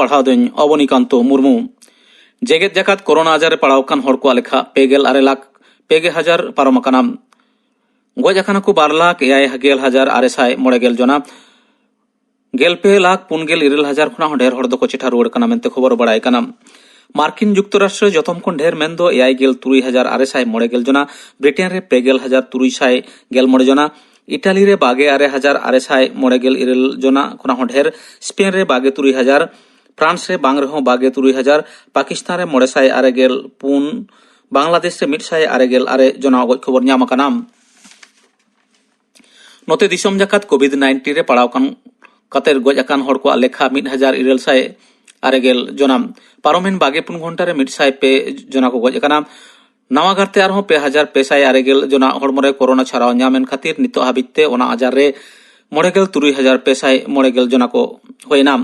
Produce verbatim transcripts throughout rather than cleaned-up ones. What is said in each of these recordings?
ᱯᱟᱲᱦᱟᱣ ᱫᱚᱧ ᱚᱵᱚᱱᱤᱠᱟᱱᱛᱚ ᱢᱩᱨᱢᱩ᱾ ᱡᱮᱜᱮᱛ ᱡᱟᱠᱟᱛ ᱠᱳᱨᱳᱱᱟ ᱟᱡᱟᱨ ᱨᱮ ᱯᱟᱲᱟᱣ ᱟᱠᱟᱱ ᱦᱚᱲ ᱠᱚᱣᱟᱜ ᱞᱮᱠᱷᱟ ᱯᱮ ᱜᱮᱞ ᱟᱨᱮ ᱞᱟᱠᱷ ᱯᱮ ᱜᱮ ᱦᱟᱡᱟᱨ ᱯᱟᱨᱚᱢ ᱟᱠᱟᱱᱟ᱾ ᱜᱚᱡ ᱟᱠᱟᱱᱟ ᱠᱚ ᱵᱟᱨ ᱞᱟᱠᱷ ᱮᱭᱟᱭ ᱜᱮᱞ ᱦᱟᱡᱟᱨ ᱟᱨᱮ ᱥᱟᱭ ᱢᱚᱬᱮ ᱜᱮᱞ ᱡᱚᱱᱟ᱾ ᱜᱮᱞ ᱯᱮ ᱞᱟᱠᱷ ᱯᱩᱱ ᱜᱮᱞ ᱤᱨᱟᱹᱞ ᱦᱟᱡᱟᱨ ᱠᱷᱚᱱᱟᱜ ᱦᱚᱸ ᱰᱷᱮᱨ ᱦᱚᱲ ᱫᱚᱠᱚ ᱪᱮᱴᱷᱟ ᱨᱩᱣᱟᱹᱲ ᱠᱟᱱᱟ ᱢᱮᱱᱛᱮ ᱠᱷᱚᱵᱚᱨ ᱵᱟᱲᱟᱭ ᱠᱟᱱᱟ᱾ ᱢᱟᱨᱠᱤᱱ ᱡᱩᱠᱛᱚᱨᱟᱥᱴᱨᱚ ᱨᱮ ᱡᱚᱛᱚᱢ ᱠᱷᱚᱱ ᱰᱷᱮᱨ ᱢᱮᱱᱫᱚ ᱮᱭᱟᱭ ᱜᱮᱞ ᱛᱩᱨᱩᱭ ᱦᱟᱡᱟᱨ ᱟᱨᱮ ᱥᱟᱭ ᱢᱚᱬᱮ ᱜᱮᱞ ᱡᱚᱱᱟ, ᱵᱨᱤᱴᱮᱱ ᱨᱮ ᱯᱮ ᱜᱮᱞ ᱦᱟᱡᱟᱨ ᱛᱩᱨᱩᱭ ᱥᱟᱭ ᱜᱮᱞ ᱢᱚᱬᱮ ᱡᱚᱱᱟ, ᱤᱴᱟᱞᱤ ᱨᱮ ᱵᱟᱜᱮ ᱟᱨᱮ ᱦᱟᱡᱟᱨ ᱟᱨᱮ ᱥᱟᱭ ᱢᱚᱬᱮ ᱜᱮᱞ ᱤᱨᱟᱹᱞ ᱡᱚᱱᱟ ᱠᱷᱚᱱᱟᱜ ᱦᱚᱸ ᱰᱷᱮᱨ, ᱥᱯᱮᱱ ᱨᱮ ᱵᱟᱜᱮ ᱛᱩᱨᱩᱭ ᱦᱟᱡᱟᱨ, ᱯᱷᱨᱟᱱᱥ ᱨᱮ ᱵᱟᱝ ᱨᱮᱦᱚᱸ ᱵᱟᱜᱮ ᱛᱩᱨᱩᱭ ᱦᱟᱡᱟᱨ, ᱯᱟᱠᱤᱥᱛᱟᱱ ᱨᱮ ᱢᱚᱬᱮ ᱥᱟᱭ ᱟᱨᱮ ᱜᱮᱞ ᱯᱩᱱ, ᱵᱟᱝᱞᱟᱫᱮᱥ ᱨᱮ ᱢᱤᱫ ᱥᱟᱭ ᱟᱨᱮ ᱜᱮᱞ ᱟᱨᱮ ᱡᱚᱱᱟ ᱜᱚᱡ ᱠᱷᱚᱵᱚᱨ ᱧᱟᱢ ᱟᱠᱟᱱᱟ᱾ ᱱᱚᱛᱮ ᱫᱤᱥᱚᱢ ᱡᱟᱠᱟᱛ ᱠᱳᱵᱷᱤᱰ ᱱᱟᱭᱤᱱᱴᱤᱱ ᱨᱮ ᱯᱟᱲᱟᱣ ᱟᱠᱟᱱ ᱠᱟᱛᱮ ᱜᱚᱡ ᱟᱠᱟᱱ ᱦᱚᱲ ᱠᱚᱣᱟᱜ ᱞᱮᱠᱷᱟ ᱢᱤᱫ ᱦᱟᱡᱟᱨ ᱤᱨᱟᱹᱞ ᱥᱟᱭ ᱟᱨᱮ ᱜᱮᱞ ᱡᱚᱱᱟ᱾ ᱯᱟᱨᱚᱢᱮᱱ ᱵᱟᱜᱮ ᱯᱩᱱ ᱜᱷᱚᱱᱴᱟ ᱨᱮ ᱢᱤᱫ ᱥᱟᱭ ᱯᱮ ᱡᱚᱱᱟ ᱠᱚ ᱜᱚᱡ ᱟᱠᱟᱱᱟ᱾ ᱱᱟᱣᱟ ᱜᱟᱨᱛᱮ ᱟᱨᱦᱚᱸ ᱯᱮ ᱦᱟᱡᱟᱨ ᱯᱮ ᱥᱟᱭ ᱟᱨᱮ ᱜᱮᱞ ᱡᱚᱱᱟ ᱦᱚᱲᱢᱚ ᱨᱮ ᱠᱳᱨᱳᱱᱟ ᱪᱷᱟᱨᱟᱣ ᱧᱟᱢ ᱮᱱ ᱠᱷᱟᱹᱛᱤᱨ ᱱᱤᱛᱚᱜ ᱦᱟᱹᱵᱤᱡ ᱛᱮ ᱚᱱᱟ ᱟᱡᱟᱨ ᱨᱮ ᱢᱚᱬᱮ ᱜᱮᱞ ᱛᱩᱨᱩᱭ ᱦᱟᱡᱟᱨ ᱯᱮ ᱥᱟᱭ ᱢᱚᱬᱮ ᱜᱮᱞ ᱡᱚᱱᱟ ᱠᱚ ᱦᱩᱭᱮᱱᱟ᱾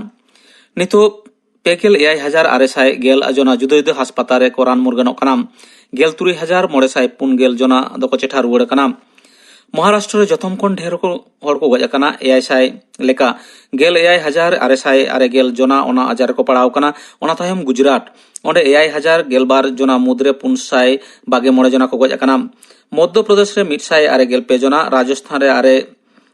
ᱱᱤᱛᱚᱜ ᱯᱮ ᱜᱮᱞ ᱮᱭᱟᱭ ᱦᱟᱡᱟᱨ ᱟᱨᱮ ᱥᱟᱭ ᱜᱮᱞ ᱡᱚᱱᱟ ᱡᱩᱫᱟᱹ ᱡᱩᱫᱟᱹ ᱦᱟᱥᱯᱟᱛᱟᱞ ᱨᱮ ᱠᱚ ᱨᱟᱱ ᱢᱩᱨᱜᱟᱹᱱᱚᱜ ᱠᱟᱱᱟ᱾ ᱜᱮᱞ ᱛᱩᱨᱩᱭ ᱦᱟᱡᱟᱨ ᱢᱚᱬᱮ ᱥᱟᱭ ᱯᱩᱱ ᱜᱮᱞ ᱡᱚᱱᱟ ᱫᱚᱠᱚ ᱪᱮᱴᱷᱟ ᱨᱩᱣᱟᱹᱲ ᱠᱟᱱᱟ᱾ ᱢᱚᱦᱟᱨᱟᱥᱴᱨᱚ ᱨᱮ ᱡᱚᱛᱚᱢ ᱠᱷᱚᱱ ᱰᱷᱮᱨ ᱠᱚ, ᱦᱚᱲ ᱠᱚ ᱜᱚᱡ ᱟᱠᱟᱱᱟ, ᱮᱭᱟᱭ ᱥᱟᱭ ᱞᱮᱠᱟ᱾ ᱜᱮᱞ ᱮᱭᱟᱭ ᱦᱟᱡᱟᱨ ᱟᱨᱮ ᱥᱟᱭ ᱟᱨᱮ ᱜᱮᱞ ᱡᱚᱱᱟ ᱚᱱᱟ ᱟᱡᱟᱨ ᱨᱮᱠᱚ ᱯᱟᱲᱟᱣ ᱟᱠᱟᱱᱟ᱾ ᱚᱱᱟ ᱛᱟᱭᱚᱢ ᱜᱩᱡᱽᱨᱟᱴ, ᱚᱸᱰᱮ ᱮᱭᱟᱭ ᱦᱟᱡᱟᱨ ᱜᱮᱞ ᱵᱟᱨ ᱡᱚᱱᱟ ᱢᱩᱫᱽᱨᱮ ᱯᱩᱱ ᱥᱟᱭ ᱵᱟᱜᱮ ᱢᱚᱬᱮ ᱡᱚᱱᱟ ᱠᱚ ᱜᱚᱡ ᱟᱠᱟᱱᱟ᱾ ᱢᱚᱫᱽᱫᱷᱚ ᱯᱨᱚᱫᱮᱥ ᱨᱮ ᱢᱤᱫ ᱥᱟᱭ ᱟᱨᱮ ᱜᱮᱞ ᱯᱮ ᱡᱚᱱᱟ, ᱨᱟᱡᱚᱥᱛᱷᱟᱱ ᱨᱮ ᱟᱨᱮ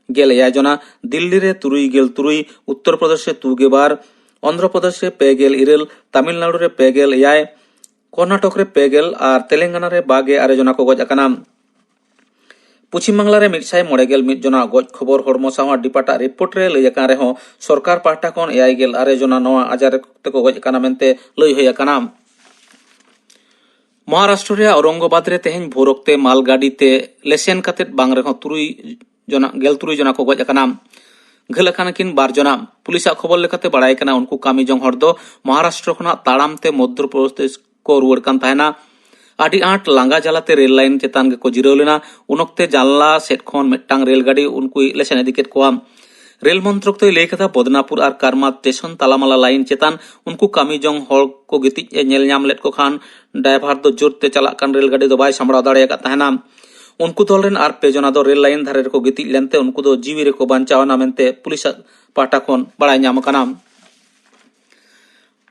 ᱜᱮᱞ ᱮᱭᱟᱭ ᱡᱚᱱᱟ, ᱫᱤᱞᱞᱤ ᱨᱮ ᱛᱩᱨᱩᱭ ᱜᱮᱞ ᱛᱩᱨᱩᱭ, ᱩᱛᱛᱚᱨ ᱯᱨᱚᱫᱮᱥ ᱨᱮ ᱛᱩᱜᱮ ᱵᱟᱨ, ᱚᱱᱫᱷᱨᱚ ᱯᱨᱚᱫᱮᱥ ᱨᱮ ᱯᱮ ᱜᱮᱞ ᱤᱨᱟᱹᱞ, ᱛᱟᱢᱤᱞᱱᱟᱲᱩ ᱨᱮ ᱯᱮ ᱜᱮᱞ ᱮᱭᱟᱭ, ᱠᱚᱨᱱᱟᱴᱚᱠ ᱨᱮ ᱯᱮ ᱜᱮᱞ ᱟᱨ ᱛᱮᱞᱮᱝᱜᱟᱱᱟ ᱨᱮ ᱵᱟᱜᱮ ᱟᱨᱮ ᱡᱚᱱᱟ ᱠᱚ ᱜᱚᱡ ᱟᱠᱟᱱᱟ᱾ ᱯᱚᱪᱷᱤᱢ ᱵᱟᱝᱞᱟ ᱨᱮ ᱢᱤᱫ ᱥᱟᱭ ᱢᱚᱬᱮ ᱜᱮᱞ ᱢᱤᱫ ᱡᱚᱱᱟ ᱜᱚᱡ ᱠᱷᱚᱵᱚᱨ ᱦᱚᱲᱢᱚ ᱥᱟᱶᱟᱨ ᱰᱤᱯᱟᱨᱴᱟᱜ ᱨᱤᱯᱳᱨᱴ ᱨᱮ ᱞᱟᱹᱭ ᱟᱠᱟᱱ ᱨᱮᱦᱚᱸ, ᱥᱚᱨᱠᱟᱨ ᱯᱟᱦᱴᱟ ᱠᱷᱚᱱ ᱮᱭᱟᱭ ᱜᱮᱞ ᱟᱨᱮ ᱡᱚᱱᱟ ᱱᱚᱣᱟ ᱟᱡᱟᱨ ᱛᱮᱠᱚ ᱜᱚᱡ ᱟᱠᱟᱱᱟ ᱢᱮᱱᱛᱮ ᱞᱟᱹᱭ ᱦᱩᱭ ᱟᱠᱟᱱᱟ᱾ ᱢᱚᱦᱟᱨᱟᱥᱴᱨᱚ ᱨᱮᱭᱟᱜ ᱚᱣᱨᱚᱝᱜᱟᱵᱟᱫᱽ ᱨᱮ ᱛᱮᱦᱮᱧ ᱵᱷᱳᱨ ᱚᱠᱛᱮ ᱢᱟᱞ ᱜᱟᱹᱰᱤ ᱛᱮ ᱞᱮᱥᱮᱱ ᱠᱟᱛᱮ ᱵᱟᱝ ᱨᱮᱦᱚᱸ ᱛᱩᱨᱩᱭ ᱡᱚᱱᱟ, ᱜᱮᱞ ᱛᱩᱨᱩᱭ ᱡᱚᱱᱟ ᱠᱚ ᱜᱚᱡ ᱟᱠᱟᱱᱟ᱾ ᱜᱷᱟᱹᱞ ᱟᱠᱟᱱᱟ ᱠᱤᱱ ᱵᱟᱨ ᱡᱚᱱᱟ᱾ ᱯᱩᱞᱤᱥᱟᱜ ᱠᱷᱚᱵᱚᱨ ᱞᱮᱠᱟᱛᱮ ᱵᱟᱲᱟᱭ ᱠᱟᱱᱟ, ᱩᱱᱠᱩ ᱠᱟᱹᱢᱤ ᱡᱚᱝ ᱦᱚᱲ ᱫᱚ ᱢᱚᱦᱟᱨᱟᱥᱴᱨᱚ ᱠᱷᱚᱱᱟᱜ ᱛᱟᱲᱟᱢ ᱛᱮ ᱢᱚᱫᱽᱫᱷᱚ ᱯᱨᱚᱫᱮᱥ ᱠᱚ ᱨᱩᱣᱟᱹᱲ ᱠᱟᱱ ᱛᱟᱦᱮᱱᱟ᱾ ᱟᱹᱰᱤ ᱟᱸᱴ ᱞᱟᱸᱜᱟ ᱡᱟᱞᱟᱛᱮ ᱨᱮᱞ ᱞᱟᱭᱤᱱ ᱪᱮᱛᱟᱱ ᱜᱮᱠᱚ ᱡᱤᱨᱟᱹᱣ ᱞᱮᱱᱟ᱾ ᱩᱱ ᱚᱠᱛᱮ ᱡᱟᱱᱞᱟ ᱥᱮᱫ ᱠᱷᱚᱱ ᱢᱤᱫᱴᱟᱝ ᱨᱮᱞ ᱜᱟᱹᱰᱤ ᱩᱱᱠᱩᱭ ᱞᱮᱥᱮᱱ ᱤᱫᱤ ᱠᱮᱫ ᱠᱚᱣᱟ᱾ ᱨᱮᱞ ᱢᱚᱱᱛᱨᱚᱠ ᱫᱚᱭ ᱞᱟᱹᱭ ᱠᱟᱫᱟ, ᱵᱚᱫᱱᱟᱯᱩᱨ ᱟᱨ ᱠᱟᱨᱢᱟ ᱥᱴᱮᱥᱚᱱ ᱛᱟᱞᱟᱢᱟᱞᱟ ᱞᱟᱭᱤᱱ ᱪᱮᱛᱟᱱ ᱩᱱᱠᱩ ᱠᱟᱹᱢᱤ ᱡᱚᱝ ᱦᱚᱲ ᱠᱚ ᱜᱤᱛᱤᱡ ᱮ ᱧᱮᱞ ᱧᱟᱢ ᱞᱮᱫ ᱠᱚ ᱠᱷᱟᱱ, ᱰᱨᱟᱭᱵᱷᱟᱨ ᱫᱚ ᱡᱳᱨ ᱛᱮ ᱪᱟᱞᱟᱜ ᱠᱟᱱ ᱨᱮᱞ ᱜᱟᱹᱰᱤ ᱫᱚ ᱵᱟᱭ ᱥᱟᱢᱵᱲᱟᱣ ᱫᱟᱲᱮ ᱟᱠᱟᱫ ᱛᱟᱦᱮᱱᱟ᱾ ᱩᱱᱠᱩ ᱫᱚᱞ ᱨᱮᱱ ᱟᱨ ᱯᱮ ᱡᱚᱱᱟ ᱫᱚ ᱨᱮᱞ ᱞᱟᱭᱤᱱ ᱫᱷᱟᱨᱮ ᱨᱮᱠᱚ ᱜᱤᱛᱤᱡ ᱞᱮᱱᱛᱮ ᱩᱱᱠᱩ ᱫᱚ ᱡᱤᱣᱤ ᱨᱮᱠᱚ ᱵᱟᱧᱪᱟᱣ ᱮᱱᱟ ᱢᱮᱱᱛᱮ ᱯᱩᱞᱤᱥᱟᱜ ᱯᱟᱦᱴᱟ ᱠᱷᱚᱱ ᱵᱟᱲᱟᱭ ᱧᱟᱢ ᱟᱠᱟᱱᱟ᱾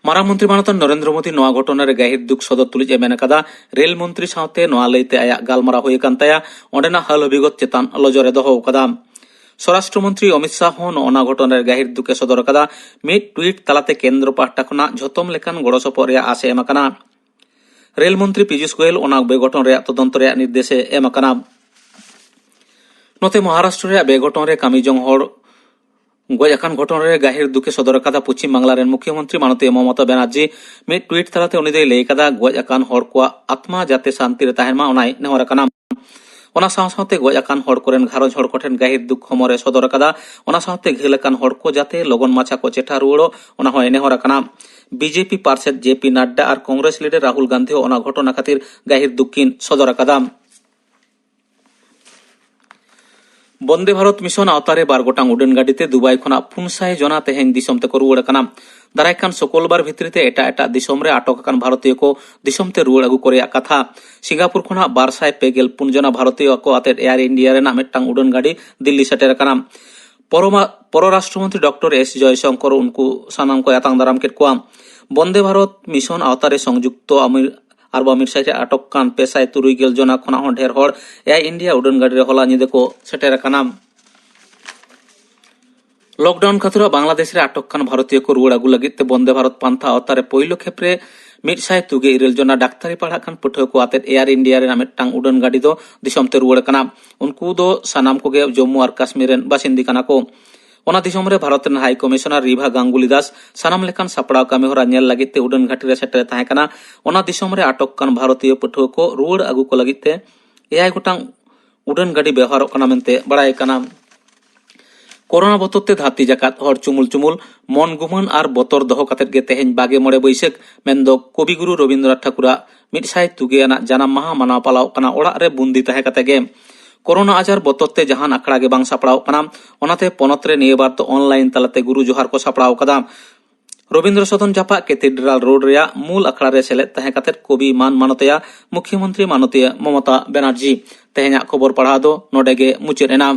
ᱢᱟᱨᱟᱝ ᱢᱚᱱᱛᱨᱤ ᱢᱟᱱᱚᱛᱟᱱ ᱱᱚᱨᱮᱱᱫᱨᱚ ᱢᱳᱫᱤ ᱱᱚᱣᱟ ᱜᱷᱚᱴᱚᱱᱟ ᱨᱮ ᱜᱟᱹᱦᱤᱨ ᱫᱩᱠ ᱥᱚᱫᱚᱨ ᱛᱩᱞᱩᱡ ᱮ ᱢᱮᱱ ᱟᱠᱟᱫᱟ, ᱨᱮᱞ ᱢᱚᱱᱛᱨᱤ ᱥᱟᱶᱛᱮ ᱱᱚᱣᱟ ᱞᱟᱹᱭᱛᱮ ᱟᱭᱟᱜ ᱜᱟᱞᱢᱟᱨᱟᱣ ᱦᱩᱭ ᱟᱠᱟᱱ ᱛᱟᱭᱟ, ᱚᱸᱰᱮᱱᱟᱜ ᱦᱟᱹᱞ ᱦᱟᱹᱵᱤᱜᱚᱛ ᱪᱮᱛᱟᱱ ᱞᱚᱡᱚᱨ ᱮ ᱫᱚᱦᱚ ᱟᱠᱟᱫᱟ᱾ ᱥᱚᱨᱟᱥᱴᱨᱚ ᱢᱚᱱᱛᱨᱤ ᱚᱢᱤᱛ ᱥᱟᱦ ᱦᱚᱸ ᱱᱚᱜᱼᱚ ᱱᱟ ᱜᱷᱚᱴᱚᱱᱟ ᱨᱮ ᱜᱟᱹᱦᱤᱨ ᱫᱩᱠ ᱮ ᱥᱚᱫᱚᱨ ᱟᱠᱟᱫᱟ᱾ ᱢᱤᱫ ᱴᱩᱭᱤᱴ ᱛᱟᱞᱟᱛᱮ ᱠᱮᱱᱫᱨᱚ ᱯᱟᱦᱴᱟ ᱠᱷᱚᱱᱟᱜ ᱡᱷᱚᱛᱚᱢ ᱞᱮᱠᱟᱱ ᱜᱚᱲᱚ ᱥᱚᱯᱚᱦᱚᱫ ᱨᱮᱭᱟᱜ ᱟᱥ ᱮ ᱮᱢ ᱟᱠᱟᱱᱟ᱾ ᱨᱮᱞ ᱢᱚᱱᱛᱨᱤ ᱯᱤᱭᱩᱥ ᱜᱳᱭᱮᱞ ᱚᱱᱟ ᱵᱮᱜᱷᱚᱴᱚᱱ ᱨᱮᱭᱟᱜ ᱛᱚᱫᱚᱱᱛᱚ ᱨᱮᱭᱟᱜ ᱱᱤᱨᱫᱮᱥ ᱮ ᱮᱢ ᱟᱠᱟᱱᱟ᱾ ᱱᱚᱛᱮ ᱢᱚᱦᱟᱨᱟᱥᱴᱨᱚ ᱨᱮᱭᱟᱜ ᱵᱮᱜᱷᱚᱴᱚᱱ ᱨᱮ ᱠᱟᱹᱢᱤ ᱡᱚᱝ ᱦᱚᱲ ᱜᱚᱡ ᱟᱠᱟᱱ ᱜᱷᱚᱴᱚᱱ ᱨᱮ ᱜᱟᱹᱦᱤᱨ ᱫᱩᱠ ᱮ ᱥᱚᱫᱚᱨ ᱟᱠᱟᱫᱟ ᱯᱚᱪᱷᱤᱢ ᱵᱟᱝᱞᱟ ᱨᱮᱱ ᱢᱩᱠᱷᱭᱚᱢᱚᱱᱛᱨᱤ ᱢᱟᱱᱚᱛᱤᱭᱟᱹ ᱢᱚᱢᱚᱛᱟ ᱵᱟᱱᱟᱨᱡᱤ᱾ ᱢᱤᱫ ᱴᱩᱭᱤᱴ ᱛᱟᱞᱟᱛᱮ ᱩᱱᱤ ᱫᱚᱭ ᱞᱟᱹᱭ ᱟᱠᱟᱫᱟ, ᱜᱚᱡ ᱟᱠᱟᱱ ᱦᱚᱲ ᱠᱚᱣᱟᱜ ᱟᱛᱢᱟ ᱡᱟᱛᱮ ᱥᱟᱱᱛᱤ ᱨᱮ ᱛᱟᱦᱮᱱ ᱢᱟ, ᱚᱱᱟᱭ ᱱᱮᱦᱚᱨ ᱟᱠᱟᱱᱟ᱾ ᱚᱱᱟ ᱥᱟᱶ ᱥᱟᱶᱛᱮ ᱜᱚᱡ ᱟᱠᱟᱱ ᱦᱚᱲ ᱠᱚᱨᱮᱱ ᱜᱷᱟᱨᱚᱸᱡᱽ ᱦᱚᱲ ᱠᱚᱴᱷᱮᱱ ᱜᱟᱹᱦᱤᱨ ᱫᱩᱠ ᱦᱚᱢᱚᱨ ᱮ ᱥᱚᱫᱚᱨ ᱟᱠᱟᱫᱟ᱾ ᱚᱱᱟ ᱥᱟᱶᱛᱮ ᱜᱷᱟᱹᱞ ᱟᱠᱟᱱ ᱦᱚᱲ ᱠᱚ ᱡᱟᱛᱮ ᱞᱚᱜᱚᱱ ᱢᱟᱪᱷᱟ ᱠᱚ ᱪᱮᱴᱷᱟ ᱨᱩᱣᱟᱹᱲᱚᱜ, ᱚᱱᱟ ᱦᱚᱸᱭ ᱱᱮᱦᱚᱨ ᱟᱠᱟᱱᱟ᱾ ᱵᱤᱡᱮᱯᱤ ᱯᱟᱨᱥᱮᱫ ᱡᱮ ᱯᱤ ᱱᱟᱰᱰᱟ ᱟᱨ ᱠᱚᱝᱜᱨᱮᱥ ᱞᱤᱰᱟᱨ ᱨᱟᱦᱩᱞ ᱜᱟᱱᱫᱷᱤ ᱦᱚᱸ ᱚᱱᱟ ᱜᱷᱚᱴᱚᱱᱟ ᱠᱷᱟᱹᱛᱤᱨ ᱜᱟᱹᱦᱤᱨ ᱫᱩᱠ ᱠᱤᱱ ᱥᱚᱫᱚᱨ ᱟᱠᱟᱫᱟ᱾ ᱵᱚᱱᱫᱮ ᱵᱷᱟᱨᱚᱛ ᱢᱤᱥᱚᱱ ᱟᱣᱛᱟᱨᱮ ᱵᱟᱨ ᱜᱚᱴᱟᱝ ᱩᱰᱟᱹᱱ ᱜᱟᱹᱰᱤ ᱛᱮ ᱫᱩᱵᱟᱭ ᱠᱷᱚᱱᱟᱜ ᱯᱩᱱ ᱥᱟᱭ ᱡᱚᱱᱟ ᱛᱮᱦᱮᱧ ᱫᱤᱥᱚᱢ ᱛᱮᱠᱚ ᱨᱩᱣᱟᱹᱲ ᱟᱠᱟᱱᱟ᱾ ᱫᱟᱨᱟᱭ ᱠᱟᱱ ᱥᱩᱠᱚᱞᱵᱟᱨ ᱵᱷᱤᱛᱨᱤ ᱛᱮ ᱮᱴᱟᱜ ᱮᱴᱟᱜ ᱫᱤᱥᱚᱢ ᱨᱮ ᱟᱴᱚᱠ ᱟᱠᱟᱱ ᱵᱷᱟᱨᱚᱛᱤᱭᱚ ᱠᱚ ᱫᱤᱥᱚᱢ ᱛᱮ ᱨᱩᱣᱟᱹᱲ ᱟᱹᱜᱩ ᱠᱚ ᱨᱮᱭᱟᱜ ᱠᱟᱛᱷᱟ᱾ ᱥᱤᱝᱜᱟᱯᱩᱨ ᱠᱷᱚᱱᱟᱜ ᱵᱟᱨ ᱥᱟᱭ ᱯᱮ ᱜᱮᱞ ᱯᱩᱱ ᱡᱚᱱᱟ ᱵᱷᱟᱨᱚᱛᱤᱭᱚ ᱠᱚ ᱟᱛᱮᱫ ᱮᱭᱟᱨ ᱤᱱᱰᱤᱭᱟ ᱨᱮᱱᱟᱜ ᱢᱤᱫᱴᱟᱝ ᱩᱰᱟᱹᱱ ᱜᱟᱹᱰᱤ ᱫᱤᱞᱞᱤ ᱥᱮᱴᱮᱨ ᱟᱠᱟᱱᱟ᱾ ᱯᱚᱨᱚᱢᱟ-, ᱯᱚᱨᱚᱨᱟᱥᱴᱨᱚ ᱢᱚᱱᱛᱨᱤ ᱰᱚᱠᱴᱚᱨ ᱮᱥ ᱡᱚᱭᱥᱚᱝᱠᱚᱨ ᱩᱱᱠᱩ ᱥᱟᱱᱟᱢ ᱠᱚᱭ ᱟᱛᱟᱝ ᱫᱟᱨᱟᱢ ᱠᱮᱫ ᱠᱚᱣᱟ᱾ ᱵᱚᱱᱫᱮ ᱵᱷᱟᱨᱚᱛ ᱢᱤᱥᱚᱱ ᱟᱣᱛᱟᱨᱮ ᱥᱚᱝᱡᱩᱠᱛᱚ ᱟᱢᱤᱨ ᱟᱨᱵᱟᱝ ᱢᱤᱨᱥᱟᱭ ᱨᱮ ᱟᱴᱚᱠ ᱠᱟᱱ ᱯᱮ ᱥᱟᱭ ᱛᱩᱨᱩᱭ ᱜᱮᱞ ᱡᱚᱱᱟ ᱠᱷᱚᱱᱟᱜ ᱦᱚᱸ ᱰᱷᱮᱨ ᱦᱚᱲ ᱮᱭᱟᱨ ᱤᱱᱰᱤᱭᱟ ᱩᱰᱟᱹᱱ ᱜᱟᱹᱰᱤ ᱨᱮ ᱦᱚᱞᱟ ᱧᱤᱫᱟᱹ ᱠᱚ ᱥᱮᱴᱮᱨ ᱟᱠᱟᱱᱟ᱾ ᱞᱚᱠᱰᱟᱣᱩᱱ ᱠᱷᱟᱹᱛᱤᱨ ᱵᱟᱝᱞᱟᱫᱮᱥ ᱨᱮ ᱟᱴᱚᱠ ᱠᱟᱱ ᱵᱷᱟᱨᱚᱛᱤᱭᱚ ᱠᱚ ᱨᱩᱣᱟᱹᱲ ᱟᱹᱜᱩ ᱞᱟᱹᱜᱤᱫ ᱛᱮ ᱵᱚᱱᱫᱮ ᱵᱷᱟᱨᱚᱛ ᱯᱟᱱᱛᱷᱟ ᱟᱣᱛᱟᱨᱮ ᱯᱳᱭᱞᱳ ᱠᱷᱮᱯ ᱨᱮ ᱢᱤᱫ ᱥᱟᱭ ᱛᱩᱜᱮ ᱤᱨᱟᱹᱞ ᱡᱚᱱᱟ ᱰᱟᱠᱛᱟᱨᱤ ᱯᱟᱲᱦᱟᱜ ᱠᱟᱱ ᱯᱟᱹᱴᱷᱩᱣᱟᱹ ᱠᱚ ᱟᱛᱮᱫ ᱮᱭᱟᱨ ᱤᱱᱰᱤᱭᱟ ᱨᱮᱱᱟᱜ ᱢᱤᱫᱴᱟᱝ ᱩᱰᱟᱹᱱ ᱜᱟᱹᱰᱤ ᱫᱚ ᱫᱤᱥᱚᱢ ᱛᱮ ᱨᱩᱣᱟᱹᱲ ᱠᱟᱱᱟ᱾ ᱩᱱᱠᱩ ᱫᱚ ᱥᱟᱱᱟᱢ ᱠᱚᱜᱮ ᱡᱚᱢᱢᱩ ᱟᱨ ᱠᱟᱥᱢᱤᱨ ᱨᱮᱱ ᱵᱟᱥᱤᱱᱫᱤ ᱠᱟᱱᱟ ᱠᱚ᱾ ᱚᱱᱟ ᱫᱤᱥᱚᱢ ᱨᱮ ᱵᱷᱟᱨᱚᱛ ᱨᱮᱱ ᱦᱟᱭ ᱠᱚᱢᱤᱥᱚᱱᱟᱨ ᱨᱤᱵᱷᱟ ᱜᱟᱝᱜᱩᱞᱤ ᱫᱟᱥ ᱥᱟᱱᱟᱢ ᱞᱮᱠᱟᱱ ᱥᱟᱯᱲᱟᱣ ᱠᱟᱹᱢᱤ ᱦᱚᱨᱟ ᱧᱮᱞ ᱞᱟᱹᱜᱤᱫ ᱛᱮ ᱩᱰᱟᱹᱱ ᱜᱷᱟᱹᱴᱤ ᱨᱮ ᱥᱮᱴᱮᱨ ᱮ ᱛᱟᱦᱮᱸ ᱠᱟᱱᱟ᱾ ᱚᱱᱟ ᱫᱤᱥᱚᱢ ᱨᱮ ᱟᱴᱚᱠ ᱠᱟᱱ ᱵᱷᱟᱨᱚᱛᱤᱭᱚ ᱯᱟᱹᱴᱷᱩᱣᱟᱹ ᱠᱚ ᱨᱩᱣᱟᱹᱲ ᱟᱹᱜᱩ ᱠᱚ ᱞᱟᱹᱜᱤᱫ ᱛᱮ ᱮᱭᱟᱭ ᱜᱚᱴᱟᱝ ᱩᱰᱟᱹᱱ ᱜᱟᱹᱰᱤ ᱵᱮᱣᱦᱟᱨᱚᱜ ᱠᱟᱱᱟ ᱢᱮᱱᱛᱮ ᱵᱟᱲᱟᱭ ᱠᱟᱱᱟ᱾ ᱠᱳᱨᱳᱱᱟ ᱵᱚᱛᱚᱨ ᱛᱮ ᱫᱷᱟᱹᱨᱛᱤ ᱡᱟᱠᱟᱛ ᱦᱚᱲ ᱪᱩᱢᱩᱞ ᱪᱩᱢᱩᱞ ᱢᱚᱱ ᱜᱩᱢᱟᱹᱱ ᱟᱨ ᱵᱚᱛᱚᱨ ᱫᱚᱦᱚ ᱠᱟᱛᱮᱫ ᱜᱮ ᱛᱮᱦᱮᱧ ᱵᱟᱜᱮ ᱢᱚᱬᱮ ᱵᱟᱹᱭᱥᱟᱹᱠᱷ, ᱢᱮᱱᱫᱚ ᱠᱚᱵᱤᱜᱩᱨᱩ ᱨᱚᱵᱤᱱᱫᱨᱚᱱᱟᱛᱷ ᱴᱷᱟᱹᱠᱩᱨᱟᱜ ᱢᱤᱫ ᱥᱟᱭ ᱛᱩᱜᱮ ᱟᱱᱟᱜ ᱡᱟᱱᱟᱢ ᱢᱟᱦᱟ ᱢᱟᱱᱟᱣ ᱯᱟᱞᱟᱣᱚᱜ ᱠᱟᱱᱟ ᱚᱲᱟᱜ ᱨᱮ ᱵᱩᱱᱫᱤ ᱛᱟᱦᱮᱸ ᱠᱟᱛᱮ ᱜᱮ᱾ ᱠᱳᱨᱳᱱᱟ ᱟᱡᱟᱨ ᱵᱚᱛᱚᱨ ᱛᱮ ᱡᱟᱦᱟᱱ ᱟᱠᱷᱲᱟ ᱜᱮ ᱵᱟᱝ ᱥᱟᱯᱲᱟᱣᱚᱜ ᱠᱟᱱᱟ, ᱚᱱᱟᱛᱮ ᱯᱚᱱᱚᱛ ᱨᱮ ᱱᱤᱭᱟᱹ ᱵᱟᱨ ᱫᱚ ᱚᱱᱞᱟᱭᱤᱱ ᱛᱟᱞᱟᱛᱮ ᱜᱩᱨᱩ ᱡᱚᱦᱟᱨ ᱠᱚ ᱥᱟᱯᱲᱟᱣ ᱟᱠᱟᱫᱟ᱾ ᱨᱚᱵᱤᱱᱫᱨᱚ ᱥᱚᱫᱚᱱ ᱡᱟᱯᱟᱜ ᱠᱮᱛᱷᱮᱰᱨᱟᱞ ᱨᱳᱰ ᱨᱮᱭᱟᱜ ᱢᱩᱞ ᱟᱠᱷᱲᱟ ᱨᱮ ᱥᱮᱞᱮᱫ ᱛᱟᱦᱮᱸ ᱠᱟᱛᱮ ᱠᱚᱵᱤ ᱢᱟᱱ ᱢᱟᱱᱚᱛᱮᱭᱟ ᱢᱩᱠᱷᱭᱚᱢᱚᱱᱛᱨᱤ ᱢᱟᱱᱚᱛᱤᱭᱟᱹ ᱢᱚᱢᱚᱛᱟ ᱵᱮᱱᱟᱨᱡᱤ᱾ ᱛᱮᱦᱮᱧᱟᱜ ᱠᱷᱚᱵᱚᱨ ᱯᱟᱲᱦᱟᱣ ᱫᱚ ᱱᱚᱰᱮ ᱜᱮ ᱢᱩᱪᱟᱹᱫ ᱮᱱᱟ᱾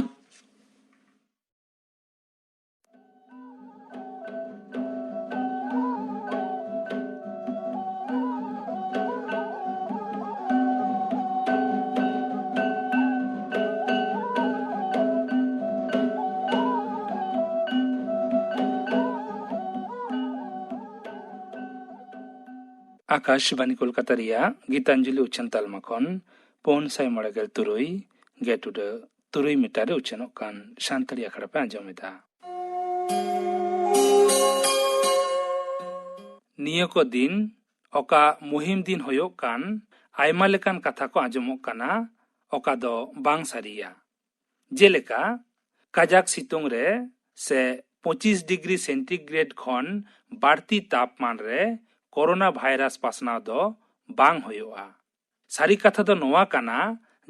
ᱟᱠᱟᱥᱵᱟᱱᱤ ᱠᱳᱞᱠᱟᱛᱟ ᱨᱮᱭᱟᱜ ᱜᱤᱛᱟᱧᱡᱚᱞᱤ ᱩᱪᱷᱟᱹᱱ ᱛᱟᱞᱢᱟ ᱠᱷᱚᱱ ᱯᱩᱱ ᱥᱟᱭ ᱢᱚᱬᱮ ᱜᱮᱞ ᱛᱩᱨᱩᱭ ᱜᱮᱴ ᱩᱰᱟᱹ ᱛᱩᱨᱩᱭ ᱢᱤᱴᱟᱨ ᱨᱮ ᱩᱪᱷᱟᱹᱱᱚᱜ ᱠᱟᱱ ᱥᱟᱱᱛᱟᱲᱤ ᱟᱠᱷᱲᱟ ᱯᱮ ᱟᱸᱡᱚᱢ ᱮᱫᱟ᱾ ᱱᱤᱭᱟᱹ ᱠᱚ ᱫᱤᱱ ᱚᱠᱟ ᱢᱩᱦᱤᱢ ᱫᱤᱱ ᱦᱩᱭᱩᱜ ᱠᱟᱱ, ᱟᱭᱢᱟ ᱞᱮᱠᱟᱱ ᱠᱟᱛᱷᱟ ᱠᱚ ᱟᱸᱡᱚᱢᱚᱜ ᱠᱟᱱᱟ, ᱚᱠᱟ ᱫᱚ ᱵᱟᱝ ᱥᱟᱹᱨᱤᱭᱟ᱾ ᱡᱮᱞᱮᱠᱟ, ᱠᱟᱡᱟᱠ ᱥᱤᱛᱩᱝ ᱨᱮ ᱥᱮ ᱯᱚᱸᱪᱤᱥ ᱰᱤᱜᱽᱨᱤ ᱥᱮᱱᱴᱤᱜᱨᱮᱰ ᱠᱷᱚᱱ ᱵᱟᱹᱲᱛᱤ ᱛᱟᱯᱢᱟᱱ ᱨᱮ ᱠᱳᱨᱳᱱᱟ ᱵᱷᱟᱭᱨᱟᱥ ᱯᱟᱥᱱᱟᱣ ᱫᱚ ᱵᱟᱝ ᱦᱩᱭᱩᱜᱼᱟ᱾ ᱥᱟᱹᱨᱤ ᱠᱟᱛᱷᱟ ᱫᱚ ᱱᱚᱣᱟ ᱠᱟᱱᱟ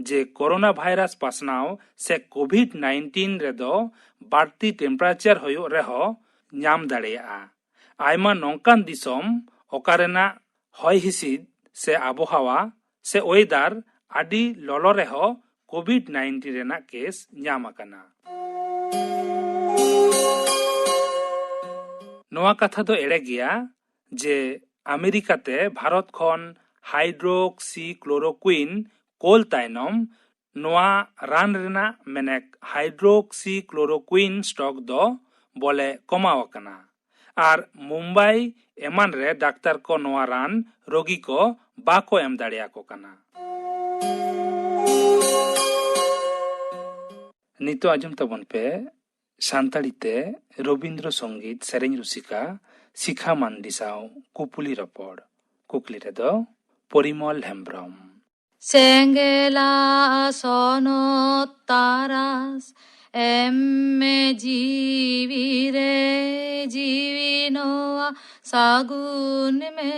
ᱡᱮ ᱠᱳᱨᱳᱱᱟ ᱵᱷᱟᱭᱨᱟᱥ ᱯᱟᱥᱱᱟᱣ ᱥᱮ ᱠᱳᱵᱷᱤᱰ ᱱᱟᱭᱤᱱᱴᱤᱱ ᱨᱮᱫᱚ ᱵᱟᱹᱲᱛᱤ ᱴᱮᱢᱯᱟᱨᱮᱪᱟᱨ ᱦᱩᱭᱩᱜ ᱨᱮᱦᱚᱸ ᱧᱟᱢ ᱫᱟᱲᱮᱭᱟᱜᱼᱟ᱾ ᱟᱭᱢᱟ ᱱᱚᱝᱠᱟᱱ ᱫᱤᱥᱚᱢ ᱚᱠᱟ ᱨᱮᱱᱟᱜ ᱦᱚᱭ ᱦᱤᱸᱥᱤᱫ ᱥᱮ ᱟᱵᱚᱦᱟᱣᱟ ᱥᱮ ᱳᱭᱮᱫᱟᱨ ᱟᱹᱰᱤ ᱞᱚᱞᱚ ᱨᱮᱦᱚᱸ ᱠᱳᱵᱷᱤᱰ ᱱᱟᱭᱤᱱᱴᱤᱱ ᱨᱮᱱᱟᱜ ᱠᱮᱥ ᱧᱟᱢ ᱟᱠᱟᱱᱟ᱾ ᱱᱚᱣᱟ ᱠᱟᱛᱷᱟ ᱫᱚ ᱮᱲᱮ ᱜᱮᱭᱟ ᱡᱮ ᱟᱢᱮᱨᱤᱠᱟ ᱛᱮ ᱵᱷᱟᱨᱚᱛ ᱠᱷᱚᱱ ᱦᱟᱭᱰᱨᱳᱠᱥᱤᱠᱞᱳᱨᱳᱠᱩᱭᱤᱱ ᱠᱳᱞ ᱛᱟᱭᱱᱚᱢ ᱱᱚᱣᱟ ᱨᱟᱱ ᱨᱮᱱᱟᱜ ᱢᱮᱱᱮᱠ ᱦᱟᱭᱰᱨᱳᱠᱥᱤᱠᱞᱳᱨᱳᱠᱩᱭᱤᱱ ᱥᱴᱚᱠ ᱫᱚ ᱵᱚᱞᱮ ᱠᱚᱢᱟᱣ ᱟᱠᱟᱱᱟ᱾ ᱟᱨ ᱢᱩᱢᱵᱟᱭ ᱮᱢᱟᱱ ᱨᱮ ᱰᱟᱠᱛᱟᱨ ᱠᱚ ᱱᱚᱣᱟ ᱨᱟᱱ ᱨᱳᱜᱤ ᱠᱚ ᱵᱟᱠᱚ ᱮᱢ ᱫᱟᱲᱮᱭᱟᱠᱚ ᱠᱟᱱᱟ᱾ ᱱᱤᱛᱚᱜ ᱟᱸᱡᱚᱢ ᱛᱟᱵᱚᱱ ᱯᱮ ᱥᱟᱱᱛᱟᱲᱤ ᱛᱮ ᱨᱚᱵᱤᱱᱫᱨᱚ ᱥᱚᱝᱜᱤᱛ ᱥᱮᱨᱮᱧ ᱨᱩᱥᱤᱠᱟ ᱥᱤᱠᱷᱟ ᱢᱟᱱᱰᱤ ᱥᱟᱶ ᱠᱩᱯᱩᱞᱤ ᱨᱚᱯᱚᱲ᱾ ᱠᱩᱠᱞᱤ ᱨᱮᱫᱚ ᱯᱚᱨᱤᱢᱚᱞ ᱦᱮᱢᱵᱽᱨᱚᱢ᱾ ᱥᱮᱸᱜᱮᱞᱟ ᱥᱚᱱᱚᱛ ᱛᱟᱨᱟᱥ ᱮᱢ ᱢᱮ ᱡᱤᱣᱤ ᱨᱮ, ᱡᱤᱣᱤ ᱱᱚᱣᱟ ᱥᱟᱹᱜᱩᱱ ᱢᱮ,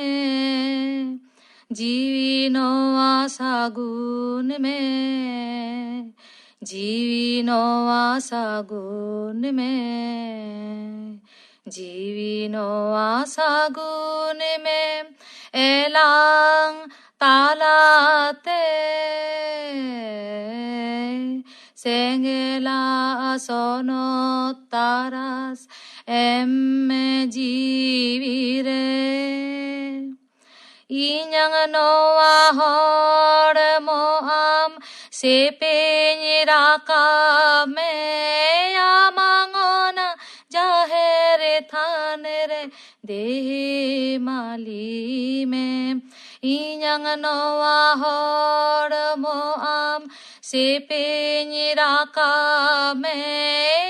ᱡᱤᱣᱤ ᱱᱚᱣᱟ ᱥᱟᱹᱜᱩᱱ ᱢᱮ, ᱡᱤᱣᱤ ᱱᱚᱣᱟ ᱥᱟᱹᱜᱩᱱ ᱢᱮ᱾ ᱡᱤᱣᱤ ᱱᱚᱣᱟ ᱥᱟᱹᱜᱩᱱ ᱢᱮ ᱮᱞᱟᱝ ᱛᱟᱞᱟᱛᱮ, ᱥᱮᱸᱜᱮᱞᱟ ᱥᱚᱱᱚᱛ ᱛᱟᱨᱟᱥ ᱮᱢ ᱢᱮ ᱡᱤᱣᱤ ᱨᱮ᱾ ᱤᱧᱟᱝ ᱱᱚᱣᱟ ᱦᱚᱲᱢᱚ ᱟᱢ ᱥᱮᱯᱮᱧ ᱨᱟᱠᱟᱵ ᱢᱮ, ᱟᱢᱟᱝ ᱚᱱᱟ ᱡᱟᱦᱮᱨ ᱛᱷᱟᱱ ᱨᱮ ᱫᱮᱦᱮ ᱢᱟᱹᱞᱤ ᱢᱮ᱾ ᱤᱧᱟᱝ ᱱᱚᱣᱟ ᱦᱚᱲᱢᱚ ᱟᱢ ᱥᱮᱯᱮᱧ ᱨᱟᱠᱟᱵ ᱢᱮ,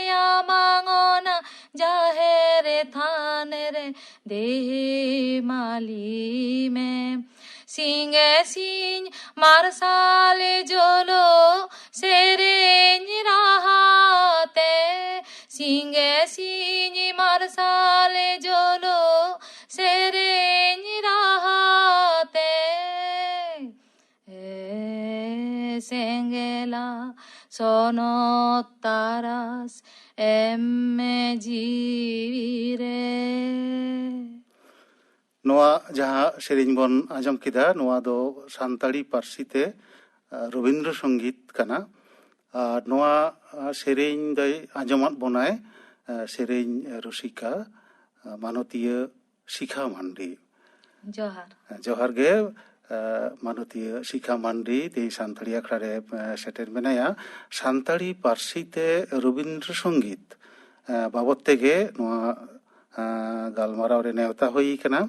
ᱟᱢᱟᱝ ᱚᱱᱟ ᱡᱟᱦᱮᱨ ᱛᱷᱟᱱ ᱨᱮ ᱫᱮᱦᱮ ᱢᱟᱹᱞᱤ ᱢᱮ᱾ ᱥᱤᱧ ᱥᱤᱧ ᱢᱟᱨᱥᱟᱞ ᱡᱚᱞᱚ ᱥᱮᱨᱮᱧ ᱨᱟᱦᱟ ᱛᱮ, ᱥᱤᱧ ᱥᱤᱧ ᱢᱟᱨᱥᱟᱞ ᱡᱚᱞᱚ ᱥᱮᱨᱮᱧ ᱨᱟᱦᱟ ᱛᱮ, ᱮ ᱥᱮᱸᱜᱮᱞᱟ ᱥᱚᱱᱚᱛ ᱛᱟᱨᱟᱥ ᱮᱢ ᱢᱮ ᱡᱤᱣᱤ ᱨᱮ᱾ ᱱᱚᱣᱟ ᱡᱟᱦᱟᱸ ᱥᱮᱨᱮᱧ ᱵᱚᱱ ᱟᱸᱡᱚᱢ ᱠᱮᱫᱟ, ᱱᱚᱣᱟ ᱫᱚ ᱥᱟᱱᱛᱟᱲᱤ ᱯᱟᱹᱨᱥᱤ ᱛᱮ, ᱟ, ᱨᱚᱵᱤᱱᱫᱨᱚ ᱥᱚᱝᱜᱤᱛ ᱠᱟᱱᱟ᱾ ᱟᱨ ᱱᱚᱣᱟ, ᱟ, ᱥᱮᱨᱮᱧ ᱫᱚᱭ ᱟᱸᱡᱚᱢᱟᱫ ᱵᱚᱱᱟᱭ, ᱟ, ᱥᱮᱨᱮᱧ ᱨᱩᱥᱤᱠᱟ, ᱟ, ᱢᱟᱱᱚᱛᱤᱭᱟᱹ ᱥᱤᱠᱷᱟ ᱢᱟᱱᱰᱤ᱾ ᱡᱚᱦᱟᱨ᱾ ᱡᱚᱦᱟᱨ ᱜᱮ, ᱟ, ᱢᱟᱱᱚᱛᱤᱭᱟᱹ ᱥᱤᱠᱷᱟ ᱢᱟᱱᱰᱤ ᱛᱮᱦᱮᱧ ᱥᱟᱱᱛᱟᱲᱤ ᱟᱠᱷᱲᱟ ᱨᱮ, ᱟ, ᱥᱮᱴᱮᱨ ᱢᱮᱱᱟᱭᱟ᱾ ᱥᱟᱱᱛᱟᱲᱤ ᱯᱟᱹᱨᱥᱤ ᱛᱮ ᱨᱚᱵᱤᱱᱫᱨᱚ ᱥᱚᱝᱜᱤᱛ, ᱟ, ᱵᱟᱵᱚᱫ ᱛᱮᱜᱮ ᱱᱚᱣᱟ, ᱟ, ᱜᱟᱞᱢᱟᱨᱟᱣ ᱨᱮ ᱱᱮᱣᱛᱟ ᱦᱩᱭ ᱠᱟᱱᱟ᱾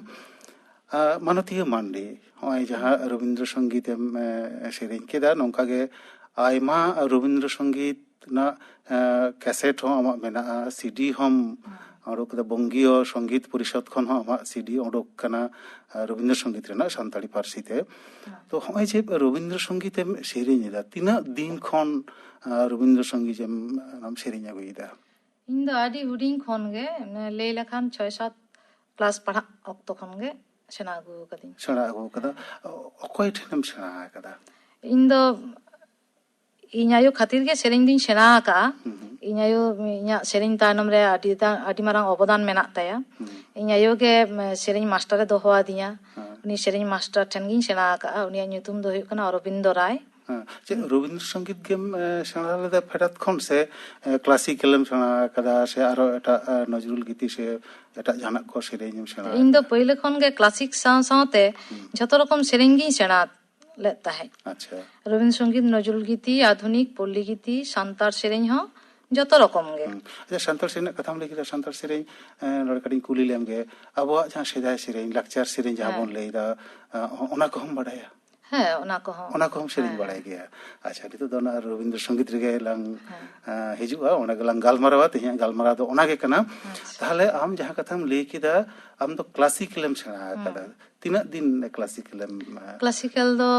ᱟ, ᱢᱟᱱᱚᱛᱤᱭᱟᱹ ᱢᱟᱱᱰᱤ, ᱱᱚᱜᱼᱚᱭ ᱡᱟᱦᱟᱸ ᱨᱚᱵᱤᱱᱫᱨᱚ ᱥᱚᱝᱜᱤᱛ ᱮᱢ, ᱮ, ᱥᱮᱨᱮᱧ ᱠᱮᱫᱟ, ᱱᱚᱝᱠᱟ ᱜᱮ ᱟᱭᱢᱟ ᱨᱚᱵᱤᱱᱫᱨᱚ ᱥᱚᱝᱜᱤᱛ ᱨᱮᱱᱟᱜ, ᱮ, ᱠᱮᱥᱮᱴ ᱦᱚᱸ ᱟᱢᱟᱜ ᱢᱮᱱᱟᱜᱼᱟ, ᱥᱤᱰᱤ ᱦᱚᱸᱢ ᱚᱰᱚᱠ ᱠᱮᱫᱟ, ᱵᱚᱝᱜᱤᱭᱚ ᱥᱚᱝᱜᱤᱛ ᱯᱚᱨᱤᱥᱚᱫᱽ ᱠᱷᱚᱱ ᱦᱚᱸ ᱟᱢᱟᱜ ᱥᱤᱰᱤ ᱚᱰᱚᱠ ᱠᱟᱱᱟ, ᱮ, ᱨᱚᱵᱤᱱᱫᱨᱚ ᱥᱚᱝᱜᱤᱛ ᱨᱮᱱᱟᱜ ᱥᱟᱱᱛᱟᱲᱤ ᱯᱟᱹᱨᱥᱤ ᱛᱮ᱾ ᱛᱚ ᱦᱚᱸᱜᱼᱚᱭ ᱡᱮ ᱨᱚᱵᱤᱱᱫᱨᱚ ᱥᱚᱝᱜᱤᱛ ᱮᱢ ᱥᱮᱨᱮᱧ ᱮᱫᱟ, ᱛᱤᱱᱟᱹᱜ ᱫᱤᱱ ᱠᱷᱚᱱ, ᱮ, ᱨᱚᱵᱤᱱᱫᱨᱚ ᱥᱚᱝᱜᱤᱛ ᱮᱢ, ᱮᱢ ᱥᱮᱨᱮᱧ ᱟᱹᱜᱩᱭᱮᱫᱟ? ᱤᱧ ᱫᱚ ᱟᱹᱰᱤ ᱦᱩᱰᱤᱧ ᱠᱷᱚᱱ ᱜᱮ, ᱢᱟᱱᱮ, ᱞᱟᱹᱭ ᱞᱮᱠᱷᱟᱱ ᱪᱷᱚᱭ ᱥᱟᱛ ᱠᱞᱟᱥ ᱯᱟᱲᱦᱟᱜ ᱚᱠᱛᱚ ᱠᱷᱚᱱ ᱜᱮ ᱥᱮᱬᱟ ᱟᱹᱜᱩ ᱟᱠᱟᱫᱟᱹᱧ᱾ ᱥᱮᱬᱟ ᱟᱹᱜᱩ ᱟᱠᱟᱫᱟ᱾ ᱚ-, ᱚᱠᱚᱭ ᱴᱷᱮᱱᱮᱢ ᱥᱮᱬᱟ ᱟᱠᱟᱫᱟ? ᱤᱧ ᱫᱚ ᱤᱧ ᱟᱭᱳ ᱠᱷᱟᱹᱛᱤᱨ ᱜᱮ ᱥᱮᱨᱮᱧ ᱫᱩᱧ ᱥᱮᱬᱟ ᱟᱠᱟᱫᱼᱟ᱾ ᱦᱩᱸ ᱦᱩᱸ᱾ ᱤᱧ ᱟᱭᱳ ᱤᱧᱟᱹᱜ ᱥᱮᱨᱮᱧ ᱛᱟᱭᱱᱚᱢ ᱨᱮ ᱟᱹᱰᱤ ᱫᱟ-, ᱟᱹᱰᱤ ᱢᱟᱨᱟᱝ ᱚᱵᱚᱫᱟᱱ ᱢᱮᱱᱟᱜ ᱛᱟᱭᱟ᱾ ᱦᱩᱸ᱾ ᱤᱧ ᱟᱭᱳ ᱜᱮ, ᱩᱢ, ᱥᱮᱨᱮᱧ ᱢᱟᱥᱴᱟᱨ ᱮ ᱫᱚᱦᱚ ᱟᱹᱫᱤᱧᱟ᱾ ᱦᱮᱸ᱾ ᱩᱱᱤ ᱥᱮᱨᱮᱧ ᱢᱟᱥᱴᱟᱨ ᱴᱷᱮᱱ ᱜᱤᱧ ᱥᱮᱬᱟ ᱟᱠᱟᱫᱼᱟ᱾ ᱩᱱᱤᱭᱟᱜ ᱧᱩᱛᱩᱢ ᱫᱚ ᱦᱩᱭᱩᱜ ᱠᱟᱱᱟ ᱚᱨᱚᱵᱤᱱᱫᱚ ᱨᱟᱭ᱾ ᱦᱮᱸ᱾ ᱪᱮᱫ ᱨᱚᱵᱤᱱᱫᱨᱚ ᱥᱚᱝᱜᱤᱛ ᱜᱮᱢ, ᱮ, ᱥᱮᱬᱟ ᱞᱮᱫᱟ ᱯᱷᱮᱰᱟᱛ ᱠᱷᱚᱱ ᱥᱮ, ᱮ, ᱠᱞᱟᱥᱤᱠᱮᱞ ᱮᱢ ᱥᱮᱬᱟ ᱟᱠᱟᱫᱟ ᱥᱮ ᱟᱨᱚ ᱮᱴᱟᱜ, ᱮ, ᱱᱚᱡᱨᱩᱞ ᱜᱤᱛᱤ ᱥᱮ ᱮᱴᱟᱜ ᱡᱟᱦᱟᱱᱟᱜ ᱠᱚ ᱥᱮᱨᱮᱧ ᱮᱢ ᱥᱮᱬᱟ ᱤᱧ ᱫᱚ ᱟᱠᱟᱫᱟ? ᱯᱳᱭᱞᱳ ᱠᱷᱚᱱ ᱜᱮ ᱠᱞᱟᱥᱤᱠ ᱥᱟᱶ ᱥᱟᱶᱛᱮ ᱦᱩᱸ᱾ ᱡᱷᱚᱛᱚ ᱨᱚᱠᱚᱢ ᱥᱮᱨᱮᱧ ᱜᱤᱧ ᱥᱮᱬᱟ ᱞᱮᱫ ᱛᱟᱦᱮᱸᱫ᱾ ᱟᱪᱪᱷᱟ᱾ ᱨᱚᱵᱤᱱᱫᱨᱚ ᱥᱚᱝᱜᱤᱛ, ᱱᱚᱡᱨᱩᱞ ᱜᱤᱛᱤ, ᱟᱫᱷᱩᱱᱤᱠ, ᱯᱚᱞᱞᱤ ᱜᱤᱛᱤ, ᱥᱟᱱᱛᱟᱲ ᱥᱮᱨᱮᱧ ᱦᱚᱸ ᱡᱚᱛᱚ ᱨᱚᱠᱚᱢ ᱜᱮ᱾ ᱦᱩᱸ᱾ ᱟᱪᱪᱷᱟ, ᱥᱟᱱᱛᱟᱲ ᱥᱮᱨᱮᱧ ᱨᱮᱱᱟᱜ ᱠᱟᱛᱷᱟᱢ ᱞᱟᱹᱭ ᱠᱮᱫᱟ, ᱥᱟᱱᱛᱟᱲ ᱥᱮᱨᱮᱧ ᱮ, ᱱᱚᱰᱮ ᱠᱟᱹᱴᱤᱡ ᱤᱧ ᱠᱩᱞᱤ ᱞᱮᱢ ᱜᱮ, ᱟᱵᱚᱣᱟᱜ ᱡᱟᱦᱟᱸ ᱥᱮᱫᱟᱭ ᱥᱮᱨᱮᱧ, ᱞᱟᱠᱪᱟᱨ ᱥᱮᱨᱮᱧ ᱡᱟᱦᱟᱸ ᱦᱮᱸ᱾ ᱵᱚᱱ ᱞᱟᱹᱭ ᱮᱫᱟ, ᱮ, ᱚᱱᱟ ᱠᱚᱦᱚᱸᱢ ᱵᱟᱰᱟᱭᱟ? ᱦᱮᱸ, ᱚᱱᱟ ᱠᱚᱦᱚᱸ᱾ ᱚᱱᱟ ᱠᱚᱦᱚᱸᱢ ᱥᱮᱨᱮᱧ ᱦᱮᱸ᱾ ᱵᱟᱲᱟᱭ ᱜᱮᱭᱟ? ᱟᱪᱪᱷᱟ, ᱱᱤᱛᱚᱜ ᱫᱚ ᱚᱱᱟ ᱨᱚᱵᱤᱱᱫᱨᱚ ᱥᱚᱝᱜᱤᱛ ᱨᱮᱜᱮ ᱞᱟᱝ ᱦᱮᱸ᱾ ᱮ, ᱦᱤᱡᱩᱜᱼᱟ, ᱚᱸᱰᱮ ᱜᱮᱞᱟᱝ ᱜᱟᱞᱢᱟᱨᱟᱣᱟ᱾ ᱛᱮᱦᱮᱧᱟᱜ ᱜᱟᱞᱢᱟᱨᱟᱣ ᱫᱚ ᱚᱱᱟ ᱜᱮ ᱠᱟᱱᱟ᱾ ᱟᱪᱪᱷᱟ᱾ ᱛᱟᱦᱚᱞᱮ ᱟᱢ ᱡᱟᱦᱟᱸ ᱠᱟᱛᱷᱟᱢ ᱞᱟᱹᱭ ᱠᱮᱫᱟ, ᱟᱢ ᱫᱚ ᱠᱞᱟᱥᱤᱠᱮᱞ ᱮᱢ ᱥᱮᱬᱟ ᱟᱠᱟᱫᱟ᱾ ᱛᱤᱱᱟᱹᱜ ᱫᱤᱱ ᱠᱞᱟᱥᱤᱠᱮᱞ ᱮᱢ ᱮ, ᱠᱞᱟᱥᱤᱠᱮᱞ ᱫᱚ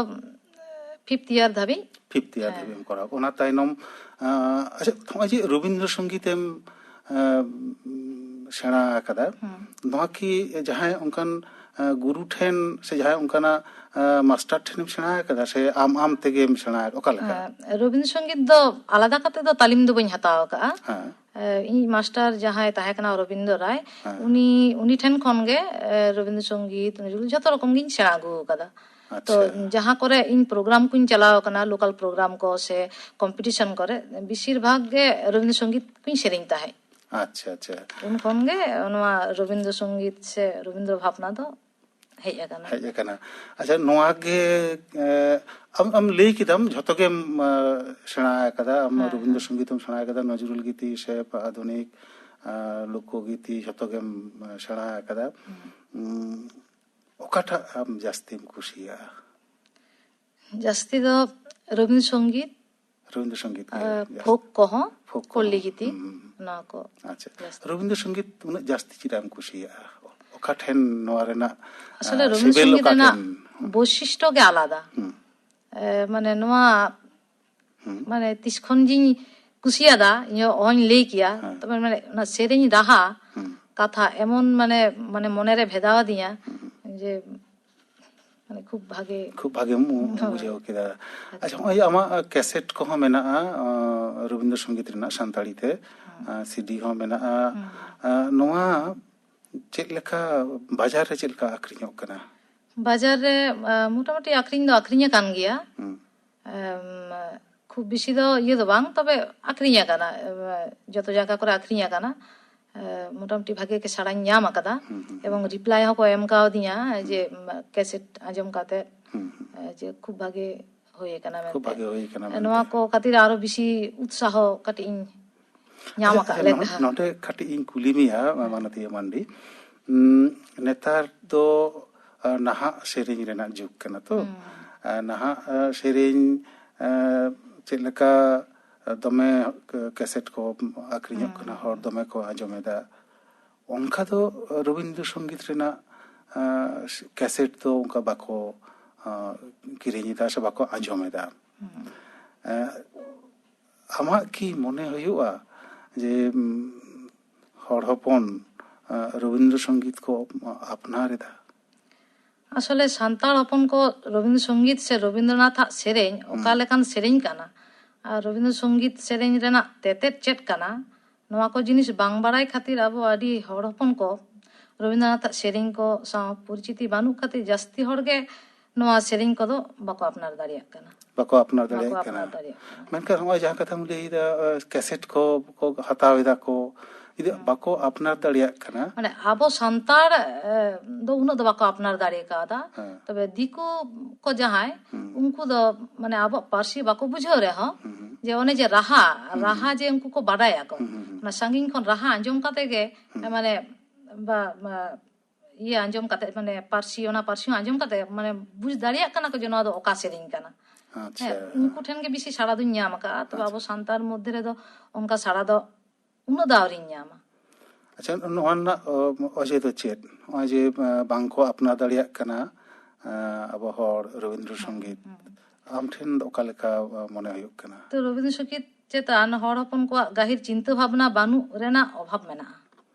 ᱯᱷᱤᱯᱛᱷ ᱤᱭᱟᱨ ᱫᱷᱟᱹᱵᱤᱡ᱾ ᱯᱷᱤᱯᱛᱷ ᱤᱭᱟᱨ ᱫᱷᱟᱹᱵᱤᱡ ᱮᱢ ᱠᱚᱨᱟᱣ᱾ ᱚᱱᱟ ᱛᱟᱭᱱᱚᱢ ᱮ, ᱟᱪᱪᱷᱟ, ᱱᱚᱜᱼᱚᱭ ᱡᱮ ᱨᱚᱵᱤᱱᱫᱨᱚ ᱥᱚᱝᱜᱤᱛ ᱮᱢ ᱮ, ᱥᱮᱬᱟ ᱟᱠᱟᱫᱟ, ᱱᱚᱣᱟ ᱠᱤ ᱡᱟᱦᱟᱸᱭ ᱚᱱᱠᱟᱱ ᱮ, ᱜᱩᱨᱩ ᱴᱷᱮᱱ ᱥᱮ ᱡᱟᱦᱟᱸᱭ ᱚᱱᱠᱟᱱᱟᱜ ᱮ, ᱢᱟᱥᱴᱟᱨ ᱴᱷᱮᱱᱮᱢ ᱥᱮᱬᱟ ᱟᱠᱟᱫᱟ ᱥᱮ ᱟᱢ ᱟᱢ ᱛᱮᱜᱮᱢ ᱥᱮᱬᱟ ᱟᱠᱟᱫᱟ? ᱚᱠᱟ ᱞᱮᱠᱟ? ᱮ, ᱨᱚᱵᱤᱱᱫᱨᱚ ᱥᱚᱝᱜᱤᱛ ᱫᱚ ᱟᱞᱟᱫᱟ ᱠᱟᱛᱮ ᱫᱚ ᱛᱟᱹᱞᱤᱢ ᱫᱚ ᱵᱟᱹᱧ ᱦᱟᱛᱟᱣ ᱟᱠᱟᱫᱼᱟ᱾ ᱦᱮᱸ᱾ ᱮ, ᱤᱧᱤᱡ ᱢᱟᱥᱴᱟᱨ ᱡᱟᱦᱟᱸᱭ ᱛᱟᱦᱮᱸ ᱠᱟᱱᱟ ᱚᱨᱚᱵᱤᱱᱫᱚ ᱨᱟᱭ, ᱦᱮᱸ᱾ ᱩᱱᱤ, ᱩᱱᱤ ᱴᱷᱮᱱ ᱠᱷᱚᱱ ᱜᱮ ᱮ, ᱨᱚᱵᱤᱱᱫᱨᱚ ᱥᱚᱝᱜᱤᱛ, ᱱᱚᱡᱨᱩᱞ, ᱡᱷᱚᱛᱚ ᱨᱚᱠᱚᱢ ᱜᱤᱧ ᱥᱮᱬᱟ ᱟᱹᱜᱩ ᱟᱠᱟᱫᱟ᱾ ᱛᱚ ᱟᱪᱪᱷᱟ᱾ ᱡᱟᱦᱟᱸ ᱠᱚᱨᱮ ᱤᱧ ᱯᱨᱳᱜᱨᱟᱢ ᱠᱚᱧ ᱪᱟᱞᱟᱣ ᱟᱠᱟᱱᱟ, ᱞᱳᱠᱟᱞ ᱯᱨᱳᱜᱨᱟᱢ ᱠᱚ ᱥᱮ ᱠᱚᱢᱯᱤᱴᱤᱥᱚᱱ ᱠᱚᱨᱮ, ᱵᱮᱥᱤᱨ ᱵᱷᱟᱜᱽ ᱜᱮ ᱨᱚᱵᱤᱱᱫᱨᱚ ᱥᱚᱝᱜᱤᱛ ᱠᱚᱧ ᱥᱮᱨᱮᱧ ᱛᱟᱦᱮᱸᱫ᱾ ᱟᱪᱪᱷᱟ, ᱟᱪᱪᱷᱟ᱾ ᱩᱱ ᱠᱷᱚᱱ ᱜᱮ ᱱᱚᱣᱟ ᱨᱚᱵᱤᱱᱫᱨᱚ ᱥᱚᱝᱜᱤᱛ ᱥᱮ ᱨᱚᱵᱤᱱᱫᱨᱚ ᱵᱷᱟᱵᱽᱱᱟ ᱫᱚ ᱦᱮᱡ ᱟᱠᱟᱱᱟ᱾ ᱦᱮᱡ ᱟᱠᱟᱱᱟ᱾ ᱟᱪᱪᱷᱟ, ᱱᱚᱣᱟ ᱜᱮ ᱮ, ᱟᱢ, ᱟᱢ ᱞᱟᱹᱭ ᱠᱮᱫᱟᱢ ᱡᱷᱚᱛᱚ ᱜᱮᱢ ᱮ, ᱥᱮᱬᱟ ᱟᱠᱟᱫᱟ, ᱟᱢ ᱦᱮᱸ, ᱨᱚᱵᱤᱱᱫᱨᱚ ᱦᱮᱸ᱾ ᱥᱚᱝᱜᱤᱛ ᱮᱢ ᱥᱮᱬᱟ ᱟᱠᱟᱫᱟ, ᱱᱚᱡᱨᱩᱞ ᱜᱤᱛᱤ ᱥᱮ ᱟᱫᱷᱩᱱᱤᱠ ᱮ, ᱞᱳᱠᱚ ᱜᱤᱛᱤ ᱡᱷᱚᱛᱚ ᱜᱮᱢ ᱮ, ᱥᱮᱬᱟ ᱟᱠᱟᱫᱟ᱾ ᱩᱸ, ᱚᱠᱟᱴᱟᱜ ᱟᱢ ᱡᱟᱹᱥᱛᱤᱢ ᱠᱩᱥᱤᱭᱟᱜᱼᱟ? ᱡᱟᱹᱥᱛᱤ ᱫᱚ ᱨᱚᱵᱤᱱᱫᱨᱚ ᱥᱚᱝᱜᱤᱛ, ᱨᱚᱵᱤᱱᱫᱨᱚ ᱥᱚᱝᱜᱤᱛ ᱜᱮ ᱟᱨ ᱡᱟᱹᱥᱛᱤ᱾ ᱯᱷᱳᱠ ᱠᱚᱦᱚᱸ, ᱯᱷᱳᱠ ᱠᱚᱦᱚᱸ᱾ ᱯᱚᱞᱞᱤ ᱜᱤᱛᱤ, ᱦᱩᱸ᱾ ᱱᱚᱣᱟ ᱠᱚ ᱟᱪᱪᱷᱟ, ᱡᱟᱹᱥᱛᱤ᱾ ᱨᱚᱵᱤᱱᱫᱨᱚ ᱥᱚᱝᱜᱤᱛ ᱩᱱᱟᱹᱜ ᱡᱟᱹᱥᱛᱤ ᱪᱮᱫᱟᱜ ᱮᱢ ᱠᱩᱥᱤᱭᱟᱜᱼᱟ? ᱚᱠᱟ ᱴᱷᱮᱱ ᱱᱚᱣᱟ ᱨᱮᱱᱟᱜ ᱟᱥᱚᱞᱮ ᱮ, ᱨᱚᱵᱤᱱᱫᱨᱚ ᱥᱤᱵᱤᱞ ᱥᱚᱝᱜᱤᱛ ᱚᱠᱟ ᱨᱮᱱᱟᱜ ᱴᱷᱮᱱ? ᱵᱳᱭᱥᱤᱥᱴᱚ ᱜᱮ ᱟᱞᱟᱫᱟ᱾ ᱦᱩᱸ᱾ ᱮ, ᱢᱟᱱᱮ ᱱᱚᱣᱟ ᱦᱩᱸ᱾ ᱢᱟᱱᱮ ᱛᱤᱥ ᱠᱷᱚᱱ ᱡᱤᱧ ᱠᱩᱥᱤᱭᱟᱫᱟ, ᱤᱧ ᱦᱚᱸ ᱚᱦᱚᱧ ᱞᱟᱹᱭ ᱠᱮᱭᱟ᱾ ᱦᱮᱸ᱾ ᱛᱚᱵᱮ ᱢᱟᱱᱮ ᱚᱱᱟ ᱥᱮᱨᱮᱧ ᱨᱟᱦᱟ, ᱦᱩᱸ᱾ ᱠᱟᱛᱷᱟ ᱮᱢᱚᱱ ᱢᱟᱱᱮ, ᱢᱟᱱᱮ ᱢᱚᱱᱮᱨᱮ ᱵᱷᱮᱫᱟᱣ ᱟᱫᱤᱧᱟ ᱡᱮ ᱢᱟᱱᱮ ᱠᱷᱩᱵ ᱵᱷᱟᱜᱮ᱾ ᱠᱷᱩᱵ ᱵᱷᱟᱜᱮᱢ ᱩ-, ᱵᱩᱡᱷᱟᱹᱣ ᱠᱮᱫᱟ᱾ ᱟᱪᱪᱷᱟ, ᱱᱚᱜᱼᱚᱭ ᱟᱢᱟᱜ ᱠᱮᱥᱮᱴ ᱠᱚᱦᱚᱸ ᱢᱮᱱᱟᱜᱼᱟ, ᱟᱸ, ᱨᱚᱵᱤᱱᱫᱨᱚ ᱥᱚᱝᱜᱤᱛ ᱨᱮᱱᱟᱜ ᱥᱟᱱᱛᱟᱲᱤ ᱛᱮ, ᱟᱸ, ᱥᱤᱰᱤ ᱦᱚᱸ ᱢᱮᱱᱟᱜᱼᱟ᱾ ᱟᱸ, ᱱᱚᱣᱟ ᱪᱮᱫ ᱞᱮᱠᱟ ᱵᱟᱡᱟᱨ ᱨᱮ ᱪᱮᱫ ᱞᱮᱠᱟ ᱟᱠᱷᱨᱤᱧᱚᱜ ᱠᱟᱱᱟ? ᱵᱟᱡᱟᱨ ᱨᱮ, ᱟᱸ, ᱢᱚᱴᱟᱢᱩᱴᱤ ᱟᱠᱷᱨᱤᱧ ᱫᱚ ᱟᱠᱷᱨᱤᱧ ᱟᱠᱟᱱ ᱜᱮᱭᱟ᱾ ᱦᱩᱸ᱾ ᱮᱢ, ᱠᱷᱩᱵ ᱵᱮᱥᱤ ᱫᱚ ᱤᱭᱟᱹ ᱫᱚ ᱵᱟᱝ, ᱛᱚᱵᱮ ᱟᱠᱷᱨᱤᱧ ᱟᱠᱟᱱᱟ, ᱮᱢ, ᱡᱚᱛᱚ ᱡᱟᱭᱜᱟ ᱠᱚᱨᱮ ᱟᱠᱷᱨᱤᱧ ᱟᱠᱟᱱᱟ᱾ ᱮ, ᱢᱚᱴᱟᱢᱩᱴᱤ ᱵᱷᱟᱜᱮ ᱜᱮ ᱥᱟᱲᱟᱧ ᱧᱟᱢ ᱟᱠᱟᱫᱟ᱾ ᱦᱩᱸ, ᱦᱩᱸ, ᱦᱩᱸ᱾ ᱮᱵᱚᱝ ᱨᱤᱯᱞᱟᱭ ᱦᱚᱸᱠᱚ ᱮᱢ ᱠᱟᱣᱫᱤᱧᱟ ᱡᱮ, ᱩᱢ, ᱠᱮᱥᱮᱴ ᱟᱸᱡᱚᱢ ᱠᱟᱛᱮ, ᱦᱩᱸ, ᱦᱩᱸ᱾ ᱮ, ᱡᱮ ᱠᱷᱩᱵ ᱵᱷᱟᱜᱮ ᱦᱩᱭ ᱟᱠᱟᱱᱟ ᱠᱷᱩᱵ ᱢᱮᱱᱛᱮ᱾ ᱵᱷᱟᱜᱮ ᱦᱩᱭ ᱟᱠᱟᱱᱟ ᱮ, ᱢᱮᱱᱛᱮ᱾ ᱱᱚᱣᱟ ᱠᱚ ᱠᱷᱟᱹᱛᱤᱨ ᱟᱨᱚ ᱵᱮᱥᱤ ᱩᱛᱥᱟᱦᱚ ᱠᱟᱹᱴᱤᱡ ᱤᱧ ᱧᱟᱢ ᱟᱪᱪᱷᱟ, ᱟᱠᱟᱫ ᱟᱪᱪᱷᱟ, ᱞᱮᱠᱟ᱾ ᱱᱚᱰᱮ, ᱱᱚᱰᱮ ᱠᱟᱹᱴᱤᱡ ᱤᱧ ᱠᱩᱞᱤ ᱢᱮᱭᱟ, ᱢᱟ-, ᱢᱟᱱᱚᱛᱤᱭᱟᱹ ᱢᱟᱱᱰᱤ᱾ ᱩᱸ, ᱱᱮᱛᱟᱨ ᱫᱚ, ᱟ, ᱱᱟᱦᱟᱜ ᱥᱮᱨᱮᱧ ᱨᱮᱱᱟᱜ ᱡᱩᱜᱽ ᱠᱟᱱᱟ ᱛᱚ᱾ ᱦᱩᱸ᱾ ᱟ, ᱱᱟᱦᱟᱜ, ᱟ, ᱥᱮᱨᱮᱧ, ᱟ, ᱪᱮᱫ ᱞᱮᱠᱟ, ᱟ, ᱫᱚᱢᱮ ᱠ-, ᱠᱮᱥᱮᱴ ᱠᱚ ᱟᱠᱷᱨᱤᱧᱚᱜ ᱦᱩᱸ᱾ ᱠᱟᱱᱟ, ᱦᱚᱲ ᱫᱚᱢᱮ ᱠᱚ ᱟᱸᱡᱚᱢ ᱮᱫᱟ᱾ ᱚᱱᱠᱟ ᱫᱚ ᱨᱚᱵᱤᱱᱫᱨᱚ ᱥᱚᱝᱜᱤᱛ ᱨᱮᱱᱟᱜ, ᱟ, ᱠᱮᱥᱮᱴ ᱫᱚ ᱚᱱᱠᱟ ᱵᱟᱠᱚ, ᱟ, ᱠᱤᱨᱤᱧ ᱮᱫᱟ ᱥᱮ ᱵᱟᱠᱚ ᱟᱸᱡᱚᱢ ᱮᱫᱟ᱾ ᱦᱩᱸ᱾ ᱟ, ᱟᱢᱟᱜ ᱠᱤ ᱢᱚᱱᱮ ᱦᱩᱭᱩᱜᱼᱟ ᱡᱮ, ᱩᱢ, ᱦᱚᱲ ᱦᱚᱯᱚᱱ, ᱟ, ᱨᱚᱵᱤᱱᱫᱨᱚ ᱥᱚᱝᱜᱤᱛ ᱠᱚ ᱟᱯᱱᱟᱨ ᱮᱫᱟ? ᱟᱥᱚᱞᱮ ᱥᱟᱱᱛᱟᱲ ᱦᱚᱯᱚᱱ ᱠᱚ ᱨᱚᱵᱤᱱᱫᱨᱚ ᱥᱚᱝᱜᱤᱛ ᱥᱮ ᱨᱚᱵᱤᱱᱫᱨᱚᱱᱟᱛᱷ ᱟᱜ ᱥᱮᱨᱮᱧ ᱚᱠᱟ ᱦᱩᱸ᱾ ᱞᱮᱠᱟᱱ ᱥᱮᱨᱮᱧ ᱠᱟᱱᱟ ᱟᱨ ᱨᱚᱵᱤᱱᱫᱨᱚ ᱥᱚᱝᱜᱤᱛ ᱥᱮᱨᱮᱧ ᱨᱮᱱᱟᱜ ᱛᱮᱛᱮᱫ ᱪᱮᱫ ᱠᱟᱱᱟ, ᱱᱚᱣᱟ ᱠᱚ ᱡᱤᱱᱤᱥ ᱵᱟᱝ ᱵᱟᱲᱟᱭ ᱠᱷᱟᱹᱛᱤᱨ ᱟᱵᱚ ᱟᱹᱰᱤ ᱦᱚᱲ ᱦᱚᱯᱚᱱ ᱠᱚ ᱨᱚᱵᱤᱱᱫᱨᱚᱱᱟᱛᱷ ᱟᱜ ᱥᱮᱨᱮᱧ ᱠᱚ ᱥᱟᱶ ᱯᱚᱨᱤᱪᱤᱛᱤ ᱵᱟᱹᱱᱩᱜ ᱠᱷᱟᱹᱛᱤᱨ ᱡᱟᱹᱥᱛᱤ ᱦᱚᱲ ᱜᱮ ᱱᱚᱣᱟ ᱥᱮᱨᱮᱧ ᱠᱚᱫᱚ ᱵᱟᱠᱚ ᱟᱯᱱᱟᱨ ᱫᱟᱲᱮᱭᱟᱜ ᱠᱟᱱᱟ᱾ ᱵᱟᱠᱚ ᱟᱯᱱᱟᱨ ᱵᱟᱠᱚ ᱫᱟᱲᱮᱭᱟᱜ ᱟᱯᱱᱟᱨ ᱠᱟᱱᱟ᱾ ᱫᱟᱲᱮᱭᱟᱜ ᱠᱟᱱᱟ᱾ ᱢᱮᱱᱠᱷᱟᱱ ᱱᱚᱜᱼᱚᱭ ᱡᱟᱦᱟᱸ ᱠᱟᱛᱷᱟᱢ ᱞᱟᱹᱭᱫᱟ, ᱟ, ᱠᱮᱥᱮᱴ ᱠᱚ ᱠᱚ ᱦᱟᱛᱟᱣ ᱮᱫᱟ ᱠᱚ, ᱡᱩᱫᱤ ᱦᱩᱸ᱾ ᱵᱟᱠᱚ ᱟᱯᱱᱟᱨ ᱫᱟᱲᱮᱭᱟᱜ ᱠᱟᱱᱟ᱾ ᱢᱟᱱᱮ ᱟᱵᱚ ᱥᱟᱱᱛᱟᱲ, ᱮ, ᱫᱚ ᱩᱱᱟᱹᱜ ᱫᱚ ᱵᱟᱠᱚ ᱟᱯᱱᱟᱨ ᱫᱟᱲᱮ ᱠᱟᱣᱫᱟ᱾ ᱦᱮᱸ᱾ ᱛᱚᱵᱮ ᱫᱤᱠᱩ ᱠᱚ ᱡᱟᱦᱟᱸᱭ, ᱦᱩᱸ᱾ ᱩᱱᱠᱩ ᱫᱚ ᱢᱟᱱᱮ ᱟᱵᱚᱣᱟᱜ ᱯᱟᱹᱨᱥᱤ ᱵᱟᱠᱚ ᱵᱩᱡᱷᱟᱹᱣ ᱨᱮᱦᱚᱸ, ᱦᱩᱸ, ᱦᱩᱸ᱾ ᱡᱮ ᱚᱱᱮ ᱡᱮ ᱨᱟᱦᱟ, ᱦᱩᱸ, ᱨᱟᱦᱟ ᱦᱩᱸ᱾ ᱡᱮ ᱩᱱᱠᱩ ᱠᱚ ᱵᱟᱰᱟᱭᱟᱠᱚ, ᱦᱩᱸ, ᱦᱩᱸ, ᱦᱩᱸ᱾ ᱚᱱᱟ ᱥᱟᱺᱜᱤᱧ ᱠᱷᱚᱱ ᱨᱟᱦᱟ ᱟᱸᱡᱚᱢ ᱠᱟᱛᱮ ᱜᱮ, ᱦᱩᱸ᱾ ᱢᱟᱱᱮ ᱵᱟ-, ᱵᱟ-, ᱤᱭᱟᱹ ᱟᱸᱡᱚᱢ ᱠᱟᱛᱮ, ᱢᱟᱱᱮ ᱯᱟᱹᱨᱥᱤ, ᱚᱱᱟ ᱯᱟᱹᱨᱥᱤ ᱦᱚᱸ ᱟᱸᱡᱚᱢ ᱠᱟᱛᱮ ᱢᱟᱱᱮ ᱵᱩᱡᱽ ᱫᱟᱲᱮᱭᱟᱜ ᱠᱟᱱᱟ ᱠᱚ ᱡᱮ ᱱᱚᱣᱟ ᱫᱚ ᱚᱠᱟ ᱥᱮᱨᱮᱧ ᱠᱟᱱᱟ᱾ ᱟᱪᱪᱷᱟ᱾ ᱦᱮᱸ, ᱩᱱᱠᱩ ᱴᱷᱮᱱ ᱜᱮ ᱵᱮᱥᱤ ᱥᱟᱲᱟ ᱫᱩᱧ ᱧᱟᱢ ᱟᱠᱟᱫᱼᱟ᱾ ᱛᱚᱵᱮ ᱟᱪᱪᱷᱟ᱾ ᱟᱵᱚ ᱥᱟᱱᱛᱟᱲ ᱢᱚᱫᱽᱫᱷᱮ ᱨᱮᱫᱚ ᱚᱱᱠᱟ ᱥᱟᱲᱟ ᱫᱚ ᱩᱱᱟᱹᱜ ᱫᱚ ᱟᱹᱣᱨᱤᱧ ᱧᱟᱢᱟ᱾ ᱟᱪᱪᱷᱟ, ᱱᱚᱣᱟ ᱨᱮᱱᱟᱜ, ᱚ, ᱚᱡᱮ ᱫᱚ ᱪᱮᱫ? ᱱᱚᱜᱼᱚᱭ ᱡᱮ, ᱮ, ᱵᱟᱝᱠᱚ ᱟᱯᱱᱟᱨ ᱫᱟᱲᱮᱭᱟᱜ ᱠᱟᱱᱟ, ᱮ, ᱟᱵᱚ ᱦᱚᱲ ᱨᱚᱵᱤᱱᱫᱨᱚ ᱦᱩᱸ, ᱥᱚᱝᱜᱤᱛ, ᱦᱩᱸ᱾ ᱟᱢ ᱴᱷᱮᱱ ᱫᱚ ᱚᱠᱟ ᱞᱮᱠᱟ, ᱮ, ᱢᱚᱱᱮ ᱦᱩᱭᱩᱜ ᱠᱟᱱᱟ? ᱛᱚ, ᱨᱚᱵᱤᱱᱫᱨᱚ ᱥᱚᱝᱜᱤᱛ ᱪᱮᱛᱟᱱ ᱦᱚᱲ ᱦᱚᱯᱚᱱ ᱠᱚᱣᱟᱜ ᱜᱟᱹᱦᱤᱨ ᱪᱤᱱᱛᱟᱹ ᱵᱷᱟᱵᱽᱱᱟ ᱵᱟᱹᱱᱩᱜ ᱨᱮᱱᱟᱜ ᱚᱵᱷᱟᱵᱽ ᱢᱮᱱᱟᱜᱼᱟ᱾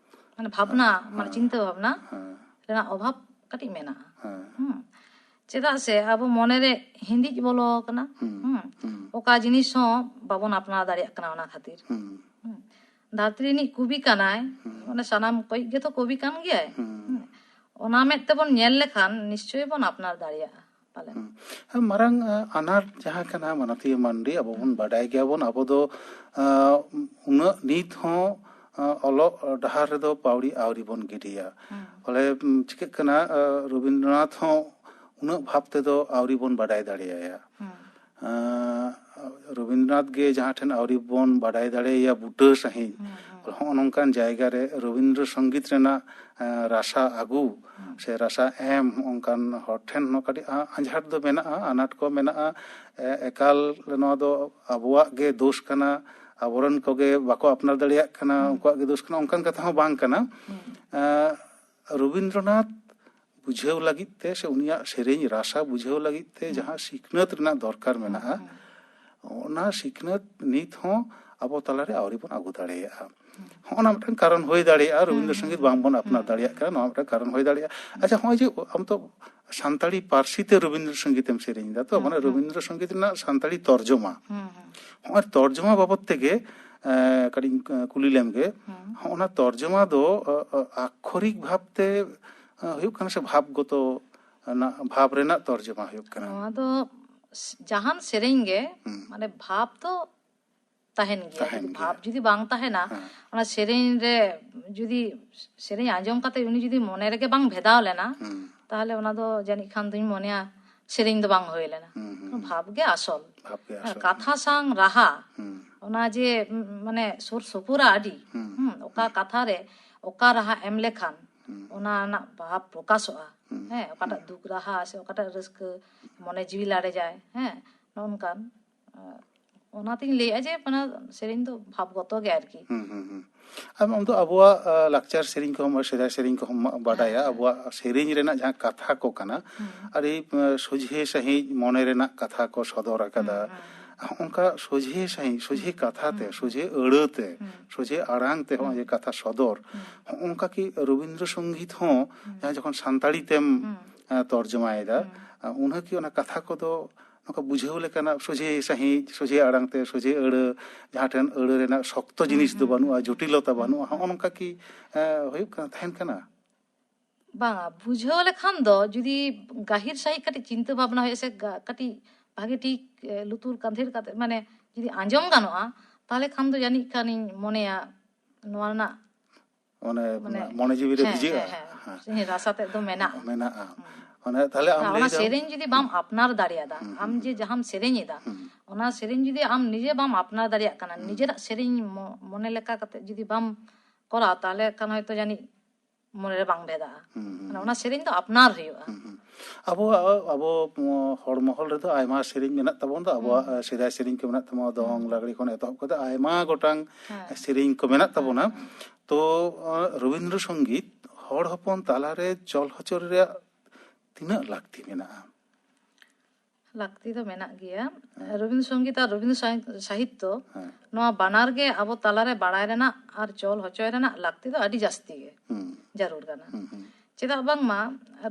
ᱢᱟᱱᱮ ᱵᱷᱟᱵᱽᱱᱟ, ᱦᱮᱸ, ᱢᱟᱱᱮ ᱦᱮᱸ, ᱪᱤᱱᱛᱟᱹ ᱵᱷᱟᱵᱽᱱᱟ ᱦᱮᱸ᱾ ᱨᱮᱱᱟᱜ ᱚᱵᱷᱟᱵᱽ ᱠᱟᱹᱴᱤᱡ ᱢᱮᱱᱟᱜᱼᱟ᱾ ᱦᱮᱸ᱾ ᱦᱩᱸ᱾ ᱪᱮᱫᱟᱜ ᱥᱮ ᱟᱵᱚ ᱢᱚᱱᱮᱨᱮ ᱦᱤᱸᱫᱤᱡ ᱵᱚᱞᱚ ᱟᱠᱟᱱᱟ᱾ ᱦᱩᱸ, ᱦᱩᱸ᱾ ᱦᱩᱸ᱾ ᱚᱠᱟ ᱡᱤᱱᱤᱥ ᱦᱚᱸ ᱵᱟᱵᱚᱱ ᱟᱯᱱᱟᱨ ᱫᱟᱲᱮᱭᱟᱜ ᱠᱟᱱᱟ ᱚᱱᱟ ᱠᱷᱟᱹᱛᱤᱨ᱾ ᱦᱩᱸ᱾ ᱦᱩᱸ᱾ ᱫᱷᱟᱹᱨᱛᱤ ᱨᱤᱱᱤᱡ ᱠᱚᱵᱤ ᱠᱟᱱᱟᱭ, ᱦᱩᱸ᱾ ᱢᱟᱱᱮ ᱥᱟᱱᱟᱢ ᱠᱚᱭᱤᱡ ᱜᱮᱛᱚ ᱠᱚᱵᱤ ᱠᱟᱱ ᱜᱮᱭᱟᱭ᱾ ᱦᱩᱸ᱾ ᱦᱩᱸ᱾ ᱚᱱᱟ ᱢᱮᱫ ᱛᱮᱵᱚᱱ ᱧᱮᱞ ᱞᱮᱠᱷᱟᱱ ᱱᱤᱥᱪᱳᱭ ᱵᱚᱱ ᱟᱯᱱᱟᱨ ᱫᱟᱲᱮᱭᱟᱜᱼᱟ ᱯᱟᱞᱮᱱ᱾ ᱦᱩᱸ᱾ ᱦᱮᱸ, ᱢᱟᱨᱟᱝ, ᱟ, ᱟᱱᱟᱴ ᱡᱟᱦᱟᱸ ᱠᱟᱱᱟ, ᱢᱟᱱᱚᱛᱤᱭᱟᱹ ᱢᱟᱱᱰᱤ, ᱟᱵᱚ ᱵᱚᱱ ᱦᱩᱸ᱾ ᱵᱟᱰᱟᱭ ᱜᱮᱭᱟᱵᱚᱱ, ᱟᱵᱚ ᱫᱚ, ᱟ, ᱩᱱᱟᱹᱜ ᱱᱤᱛ ᱦᱚᱸ, ᱟ, ᱚᱞᱚᱜ ᱰᱟᱦᱟᱨ ᱨᱮᱫᱚ ᱯᱟᱹᱣᱲᱤ ᱟᱹᱣᱨᱤ ᱵᱚᱱ ᱜᱤᱰᱤᱭᱟ᱾ ᱦᱩᱸ᱾ ᱯᱷᱚᱞᱮ, ᱩᱢ, ᱪᱤᱠᱟᱹᱜ ᱠᱟᱱᱟ, ᱟ, ᱨᱚᱵᱤᱱᱫᱨᱚᱱᱟᱛᱷ ᱦᱚᱸ ᱩᱱᱟᱹᱜ ᱵᱷᱟᱵᱽ ᱛᱮᱫᱚ ᱟᱹᱣᱨᱤ ᱵᱚᱱ ᱵᱟᱰᱟᱭ ᱫᱟᱲᱮᱭᱟᱭᱟ᱾ ᱦᱩᱸ᱾ ᱟ, ᱨᱚᱵᱤᱱᱫᱨᱚᱱᱟᱛᱷ ᱜᱮ ᱡᱟᱦᱟᱸ ᱴᱷᱮᱱ ᱟᱹᱣᱨᱤ ᱵᱚᱱ ᱵᱟᱰᱟᱭ ᱫᱟᱲᱮᱭᱟᱭᱟ ᱵᱩᱴᱟᱹ ᱥᱟᱺᱦᱤᱡ, ᱦᱚᱸᱜᱼᱚ ᱱᱚᱝᱠᱟᱱ ᱡᱟᱭᱜᱟ ᱨᱮ ᱨᱚᱵᱤᱱᱫᱨᱚ ᱥᱚᱝᱜᱤᱛ ᱨᱮᱱᱟᱜ ᱨᱟᱥᱟ ᱟᱹᱜᱩ ᱥᱮ ᱨᱟᱥᱟ ᱮᱢ, ᱚᱱᱠᱟᱱ ᱦᱚᱲ ᱴᱷᱮᱱ ᱦᱚᱸ ᱠᱟᱹᱴᱤᱡ ᱟᱸᱡᱷᱟᱴ ᱫᱚ ᱢᱮᱱᱟᱜᱼᱟ, ᱟᱱᱟᱴ ᱠᱚ ᱢᱮᱱᱟᱜᱼᱟ᱾ ᱮᱠᱟᱞ ᱱᱚᱣᱟ ᱫᱚ ᱟᱵᱚᱣᱟᱜ ᱜᱮ ᱫᱳᱥ ᱠᱟᱱᱟ, ᱟᱵᱚᱨᱮᱱ ᱠᱚᱜᱮ ᱵᱟᱠᱚ ᱟᱯᱱᱟᱨ ᱫᱟᱲᱮᱭᱟᱜ ᱠᱟᱱᱟ, ᱩᱱᱠᱩᱣᱟᱜ ᱜᱮ ᱫᱳᱥ ᱠᱟᱱᱟ, ᱚᱱᱠᱟᱱ ᱠᱟᱛᱷᱟ ᱦᱚᱸ ᱵᱟᱝ ᱠᱟᱱᱟ᱾ ᱨᱚᱵᱤᱱᱫᱨᱚᱱᱟᱛᱷ ᱵᱩᱡᱷᱟᱹᱣ ᱞᱟᱹᱜᱤᱫ ᱛᱮ ᱥᱮ ᱩᱱᱤᱭᱟᱜ ᱥᱮᱨᱮᱧ ᱨᱟᱥᱟ ᱵᱩᱡᱷᱟᱹᱣ ᱞᱟᱹᱜᱤᱫ ᱛᱮ ᱡᱟᱦᱟᱸ ᱥᱤᱠᱷᱱᱟᱹᱛ ᱨᱮᱱᱟᱜ ᱫᱚᱨᱠᱟᱨ ᱢᱮᱱᱟᱜᱼᱟ, ᱚᱱᱟ ᱥᱤᱠᱷᱱᱟᱹᱛ ᱱᱤᱛ ᱦᱚᱸ ᱟᱵᱚ ᱛᱟᱞᱟᱨᱮ ᱟᱹᱣᱨᱤ ᱵᱚᱱ ᱟᱹᱜᱩ ᱫᱟᱲᱮᱭᱟᱜᱼᱟ᱾ ᱦᱚᱸᱜᱼᱚ ᱱᱟ ᱢᱤᱫᱴᱟᱝ ᱠᱟᱨᱚᱱ ᱦᱩᱭ ᱫᱟᱲᱮᱭᱟᱜᱼᱟ, ᱨᱚᱵᱤᱱᱫᱨᱚ ᱥᱚᱝᱜᱤᱛ ᱵᱟᱝᱵᱚᱱ ᱟᱯᱱᱟᱨ ᱫᱟᱲᱮᱭᱟᱜ ᱠᱟᱱᱟ, ᱱᱚᱣᱟ ᱢᱤᱫᱴᱟᱝ ᱠᱟᱨᱚᱱ ᱦᱩᱭ ᱫᱟᱲᱮᱭᱟᱜᱼᱟ᱾ ᱟᱪᱪᱷᱟ, ᱦᱚᱸᱜᱼᱚᱭ ᱡᱮ ᱟᱢ ᱛᱚ ᱥᱟᱱᱛᱟᱲᱤ ᱯᱟᱹᱨᱥᱤ ᱛᱮ ᱨᱚᱵᱤᱱᱫᱨᱚ ᱥᱚᱝᱜᱤᱛ ᱮᱢ ᱥᱮᱨᱮᱧ ᱮᱫᱟ, ᱛᱚ ᱢᱟᱱᱮ ᱨᱚᱵᱤᱱᱫᱨᱚ ᱥᱚᱝᱜᱤᱛ ᱨᱮᱱᱟᱜ ᱥᱟᱱᱛᱟᱲᱤ ᱛᱚᱨᱡᱚᱢᱟ, ᱦᱚᱸᱜᱼᱚᱭ ᱛᱚᱨᱡᱚᱢᱟ ᱵᱟᱵᱚᱫ ᱛᱮᱜᱮ ᱠᱟᱹᱴᱤᱡ ᱤᱧ ᱠᱩᱞᱤ ᱞᱮᱢ ᱜᱮ᱾ ᱦᱚᱸᱜᱼᱚ ᱱᱟ ᱛᱚᱨᱡᱚᱢᱟ ᱫᱚ ᱟᱠᱷᱚᱨᱤᱠ ᱵᱷᱟᱵᱽ ᱛᱮ ᱦᱩᱭᱩᱜ ᱠᱟᱱᱟ ᱥᱮ ᱵᱷᱟᱵᱽ ᱜᱚᱛᱚ ᱵᱷᱟᱵᱽ ᱨᱮᱱᱟᱜ ᱛᱚᱨᱡᱚᱢᱟ ᱦᱩᱭᱩᱜ ᱠᱟᱱᱟ? ᱱᱚᱣᱟ ᱫᱚ ᱡᱟᱦᱟᱱ ᱥᱮᱨᱮᱧ ᱜᱮ ᱢᱟᱱᱮ ᱵᱷᱟᱵᱽ ᱫᱚ ᱛᱟᱦᱮᱱ ᱜᱮᱭᱟ᱾ ᱛᱟᱦᱮᱱ ᱡᱩᱫᱤ ᱵᱷᱟᱵᱽ ᱜᱮᱭᱟ᱾ ᱡᱩᱫᱤ ᱵᱟᱝ ᱛᱟᱦᱮᱱᱟ, ᱦᱮᱸ᱾ ᱚᱱᱟ ᱥᱮᱨᱮᱧ ᱨᱮ ᱡᱩᱫᱤ ᱥᱮᱨᱮᱧ ᱟᱸᱡᱚᱢ ᱠᱟᱛᱮ ᱩᱱᱤ ᱡᱩᱫᱤ ᱢᱚᱱᱮ ᱨᱮᱜᱮ ᱵᱟᱝ ᱵᱷᱮᱫᱟᱣ ᱞᱮᱱᱟ, ᱦᱩᱸ᱾ ᱛᱟᱦᱚᱞᱮ ᱚᱱᱟ ᱫᱚ ᱡᱟᱹᱱᱤᱡ ᱠᱷᱟᱱ ᱫᱩᱧ ᱢᱚᱱᱮᱭᱟ ᱥᱮᱨᱮᱧ ᱫᱚ ᱵᱟᱝ ᱦᱩᱭ ᱞᱮᱱᱟ᱾ ᱦᱩᱸ, ᱦᱩᱸ, ᱦᱩᱸ᱾ ᱵᱷᱟᱵᱽ ᱜᱮ ᱟᱥᱚᱞ᱾ ᱵᱷᱟᱵᱽ ᱜᱮ ᱦᱮᱸ, ᱟᱥᱚᱞ᱾ ᱠᱟᱛᱷᱟ ᱥᱟᱶ ᱨᱟᱦᱟ, ᱦᱩᱸ᱾ ᱚᱱᱟ ᱡᱮ ᱩᱸ, ᱢᱟᱱᱮ ᱥᱩᱨ ᱥᱩᱯᱩᱨᱟ ᱟᱹᱰᱤ, ᱦᱩᱸ᱾ ᱦᱩᱸ, ᱚᱠᱟ ᱠᱟᱛᱷᱟ ᱨᱮ ᱚᱠᱟ ᱨᱟᱦᱟ ᱮᱢ ᱞᱮᱠᱷᱟᱱ ᱦᱩᱸ᱾ ᱚᱱᱟ ᱨᱮᱱᱟᱜ ᱵᱷᱟᱵᱽ ᱯᱨᱚᱠᱟᱥᱚᱜᱼᱟ᱾ ᱦᱩᱸ᱾ ᱦᱮᱸ, ᱚᱠᱟᱴᱟᱜ ᱦᱩᱸ᱾ ᱫᱩᱠ ᱨᱟᱦᱟ ᱥᱮ ᱚᱠᱟᱴᱟᱜ ᱨᱟᱹᱥᱠᱟᱹ, ᱢᱚᱱᱮ ᱡᱤᱣᱤ ᱞᱟᱲᱮᱡᱟᱭ, ᱦᱮᱸ, ᱱᱚᱜᱼᱚ ᱱᱚᱝᱠᱟᱱ, ᱟᱸ, ᱚᱱᱟᱛᱤᱧ ᱞᱟᱹᱭᱮᱜᱼᱟ ᱡᱮ ᱚᱱᱟ ᱥᱮᱨᱮᱧ ᱫᱚ ᱵᱷᱟᱵᱽᱜᱚᱛᱚ ᱜᱮ ᱟᱨᱠᱤ᱾ ᱦᱩᱸ, ᱦᱩᱸ, ᱦᱩᱸ᱾ ᱟᱢ, ᱟᱢ ᱫᱚ ᱟᱵᱚᱣᱟᱜ, ᱟ, ᱞᱟᱠᱪᱟᱨ ᱥᱮᱨᱮᱧ ᱠᱚᱦᱚᱸ, ᱥᱮᱫᱟᱭ ᱥᱮᱨᱮᱧ ᱠᱚᱦᱚᱸ ᱵᱟᱰᱟᱭᱟ, ᱦᱮᱸ, ᱦᱮᱸ᱾ ᱟᱵᱚᱣᱟᱜ ᱥᱮᱨᱮᱧ ᱨᱮᱱᱟᱜ ᱡᱟᱦᱟᱸ ᱠᱟᱛᱷᱟ ᱠᱚ ᱠᱟᱱᱟ, ᱦᱩᱸ᱾ ᱟᱹᱰᱤ, ᱟ, ᱥᱚᱡᱷᱮ ᱥᱟᱺᱦᱤᱡ ᱢᱚᱱᱮ ᱨᱮᱱᱟᱜ ᱠᱟᱛᱷᱟ ᱠᱚ ᱥᱚᱫᱚᱨ ᱟᱠᱟᱫᱟ᱾ ᱦᱩᱸ, ᱦᱩᱸ᱾ ᱦᱚᱸᱜᱼᱚ ᱱᱚᱝᱠᱟ ᱥᱚᱡᱷᱮ ᱥᱟᱺᱦᱤᱡ, ᱥᱚᱡᱷᱮ ᱦᱩᱸ, ᱠᱟᱛᱷᱟ ᱛᱮ, ᱦᱩᱸ, ᱦᱩᱸ᱾ ᱥᱚᱡᱷᱮ ᱟᱹᱲᱟᱹ ᱛᱮ, ᱦᱩᱸ᱾ ᱥᱚᱡᱷᱮ ᱟᱲᱟᱝ ᱛᱮ ᱦᱚᱸᱜᱼᱚᱭ ᱦᱩᱸ᱾ ᱡᱮ ᱠᱟᱛᱷᱟ ᱥᱚᱫᱚᱨ, ᱦᱩᱸ᱾ ᱦᱚᱸᱜᱼᱚ ᱱᱚᱝᱠᱟ ᱠᱤ ᱨᱚᱵᱤᱱᱫᱨᱚ ᱥᱚᱝᱜᱤᱛ ᱦᱚᱸ ᱦᱩᱸ᱾ ᱡᱟᱦᱟᱸ ᱡᱚᱠᱷᱚᱱ ᱥᱟᱱᱛᱟᱲᱤ ᱛᱮᱢ, ᱦᱩᱸ᱾ ᱟ, ᱛᱚᱨᱡᱚᱢᱟᱭᱮᱫᱟ, ᱦᱩᱸ᱾ ᱟ, ᱩᱱᱦᱚᱸ ᱠᱤ ᱚᱱᱟ ᱠᱟᱛᱷᱟ ᱠᱚᱫᱚ ᱱᱚᱝᱠᱟ ᱵᱩᱡᱷᱟᱹᱣ ᱞᱮᱠᱟᱱᱟᱜ ᱥᱚᱡᱷᱮ ᱥᱟᱺᱦᱤᱡ, ᱥᱚᱡᱷᱮ ᱟᱲᱟᱝ ᱛᱮ, ᱥᱚᱡᱷᱮ ᱟᱹᱲᱟᱹ, ᱡᱟᱦᱟᱸ ᱴᱷᱮᱱ ᱟᱹᱲᱟᱹ ᱨᱮᱱᱟᱜ ᱥᱚᱠᱛᱚ ᱦᱩᱸ, ᱡᱤᱱᱤᱥ ᱫᱚ ᱦᱩᱸ, ᱵᱟᱹᱱᱩᱜᱼᱟ, ᱦᱩᱸ, ᱡᱚᱴᱤᱞᱚᱛᱟ ᱦᱩᱸ, ᱵᱟᱹᱱᱩᱜᱼᱟ, ᱦᱚᱸᱜᱼᱚ ᱦᱩᱸ᱾ ᱱᱚᱝᱠᱟ ᱠᱤ, ᱮ, ᱦᱩᱭᱩᱜ ᱠᱟᱱᱟ, ᱛᱟᱦᱮᱱ ᱠᱟᱱᱟ? ᱵᱟᱝᱟ, ᱵᱩᱡᱷᱟᱹᱣ ᱞᱮᱠᱷᱟᱱ ᱫᱚ ᱡᱩᱫᱤ ᱜᱟᱹᱦᱤᱨ ᱥᱟᱺᱦᱤᱡ ᱠᱟᱹᱴᱤᱡ ᱪᱤᱱᱛᱟᱹ ᱵᱷᱟᱵᱽᱱᱟ ᱦᱩᱭᱩᱜᱼᱟ ᱥᱮ ᱜᱟ-, ᱠᱟᱹᱴᱤᱡ ᱵᱷᱟᱜᱮ ᱴᱷᱤᱠ, ᱮ, ᱞᱩᱛᱩᱨ ᱠᱟᱸᱫᱷᱤᱨ ᱠᱟᱛᱮ, ᱢᱟᱱᱮ ᱡᱩᱫᱤ ᱟᱸᱡᱚᱢ ᱜᱟᱱᱚᱜᱼᱟ, ᱛᱟᱦᱚᱞᱮ ᱠᱷᱟᱱ ᱫᱚ ᱡᱟᱹᱱᱤᱡ ᱠᱷᱟᱱᱤᱧ ᱢᱚᱱᱮᱭᱟ ᱱᱚᱣᱟ ᱨᱮᱱᱟᱜ ᱢᱟᱱᱮ ᱢᱟᱱᱮ, ᱢᱚᱱᱮ ᱡᱤᱣᱤ ᱨᱮ ᱦᱮᱸ, ᱵᱷᱤᱡᱟᱹᱜᱼᱟ᱾ ᱦᱮᱸ, ᱦᱮᱸ᱾ ᱦᱮᱸ᱾ ᱥᱮᱨᱮᱧ ᱨᱟᱥᱟ ᱛᱮᱫ ᱫᱚ ᱢᱮᱱᱟᱜᱼᱟ᱾ ᱢᱮᱱᱟᱜᱼᱟ᱾ ᱦᱩᱸ᱾ ᱢᱟᱱᱮ ᱛᱟᱦᱞᱮ ᱟᱢ ᱟᱨ ᱞᱟᱹᱭ ᱚᱱᱟ ᱫᱟᱢ ᱥᱮᱨᱮᱧ ᱡᱩᱫᱤ ᱵᱟᱢ ᱟᱯᱱᱟᱨ ᱫᱟᱲᱮᱭᱟᱫᱟ, ᱦᱩᱸ, ᱟᱢ ᱦᱩᱸ, ᱡᱮ ᱦᱩᱸ᱾ ᱡᱟᱦᱟᱸᱢ ᱥᱮᱨᱮᱧ ᱮᱫᱟ, ᱦᱩᱸ᱾ ᱚᱱᱟ ᱥᱮᱨᱮᱧ ᱡᱩᱫᱤ ᱟᱢ ᱱᱤᱡᱮ ᱵᱟᱢ ᱟᱯᱱᱟᱨ ᱫᱟᱲᱮᱭᱟᱜ ᱠᱟᱱᱟ, ᱱᱤᱡᱮᱨᱟᱜ ᱥᱮᱨᱮᱧ ᱢᱚ- ᱢᱚᱱᱮ ᱞᱮᱠᱟ ᱠᱟᱛᱮ ᱡᱩᱫᱤ ᱵᱟᱢ ᱠᱚᱨᱟᱣᱟ, ᱛᱟᱦᱚᱞᱮ ᱠᱷᱟᱱ ᱦᱚᱭᱛᱳ ᱡᱟᱹᱱᱤᱡ ᱢᱚᱱᱮᱨᱮ ᱵᱟᱝ ᱵᱷᱮᱫᱟᱜᱼᱟ᱾ ᱢᱟᱱᱮ ᱚᱱᱟ ᱥᱮᱨᱮᱧ ᱫᱚ ᱟᱯᱱᱟᱨ ᱦᱩᱭᱩᱜᱼᱟ᱾ ᱟᱵᱚᱣᱟᱜ ᱟᱵᱚ ᱦᱚᱲ ᱢᱚᱦᱚᱞ ᱨᱮᱫᱚ ᱟᱭᱢᱟ ᱥᱮᱨᱮᱧ ᱢᱮᱱᱟᱜ ᱛᱟᱵᱚᱱ ᱫᱚ, ᱟᱵᱚᱣᱟᱜ ᱥᱮᱫᱟᱭ ᱥᱮᱨᱮᱧ ᱠᱚ ᱢᱮᱱᱟᱜ ᱛᱟᱵᱚᱱᱟ, ᱫᱚᱝ ᱞᱟᱜᱽᱲᱮ ᱠᱷᱚᱱ ᱮᱛᱚᱦᱚᱵ ᱠᱟᱛᱮ ᱟᱭᱢᱟ ᱜᱚᱴᱟᱝ ᱥᱮᱨᱮᱧ ᱠᱚ ᱢᱮᱱᱟᱜ ᱛᱟᱵᱚᱱᱟ᱾ ᱛᱚ ᱨᱚᱵᱤᱱᱫᱨᱚ ᱥᱚᱝᱜᱤᱛ ᱦᱚᱲ ᱦᱚᱯᱚᱱ ᱛᱟᱞᱟᱨᱮ ᱪᱚᱞ ᱦᱚᱪᱚ ᱨᱮᱭᱟᱜ ᱛᱤᱱᱟᱹᱜ ᱞᱟᱹᱠᱛᱤ ᱢᱮᱱᱟᱜᱼᱟ? ᱞᱟᱹᱠᱛᱤ ᱫᱚ ᱢᱮᱱᱟᱜ ᱜᱮᱭᱟ᱾ ᱨᱚᱵᱤᱱᱫᱨᱚ ᱥᱚᱝᱜᱤᱛ ᱟᱨ ᱨᱚᱵᱤᱱᱫᱨᱚ ᱥᱟᱦᱤ- ᱥᱟᱦᱤᱛᱛᱚ, ᱱᱚᱣᱟ ᱵᱟᱱᱟᱨ ᱜᱮ ᱟᱵᱚ ᱛᱟᱞᱟᱨᱮ ᱵᱟᱲᱟᱭ ᱨᱮᱱᱟᱜ ᱟᱨ ᱪᱚᱞ ᱦᱚᱪᱚᱭ ᱨᱮᱱᱟᱜ ᱞᱟᱹᱠᱛᱤ ᱫᱚ ᱟᱹᱰᱤ ᱡᱟᱹᱥᱛᱤ ᱜᱮ ᱡᱟᱹᱨᱩᱲ ᱠᱟᱱᱟ᱾ ᱪᱮᱫᱟᱜ ᱵᱟᱝᱢᱟ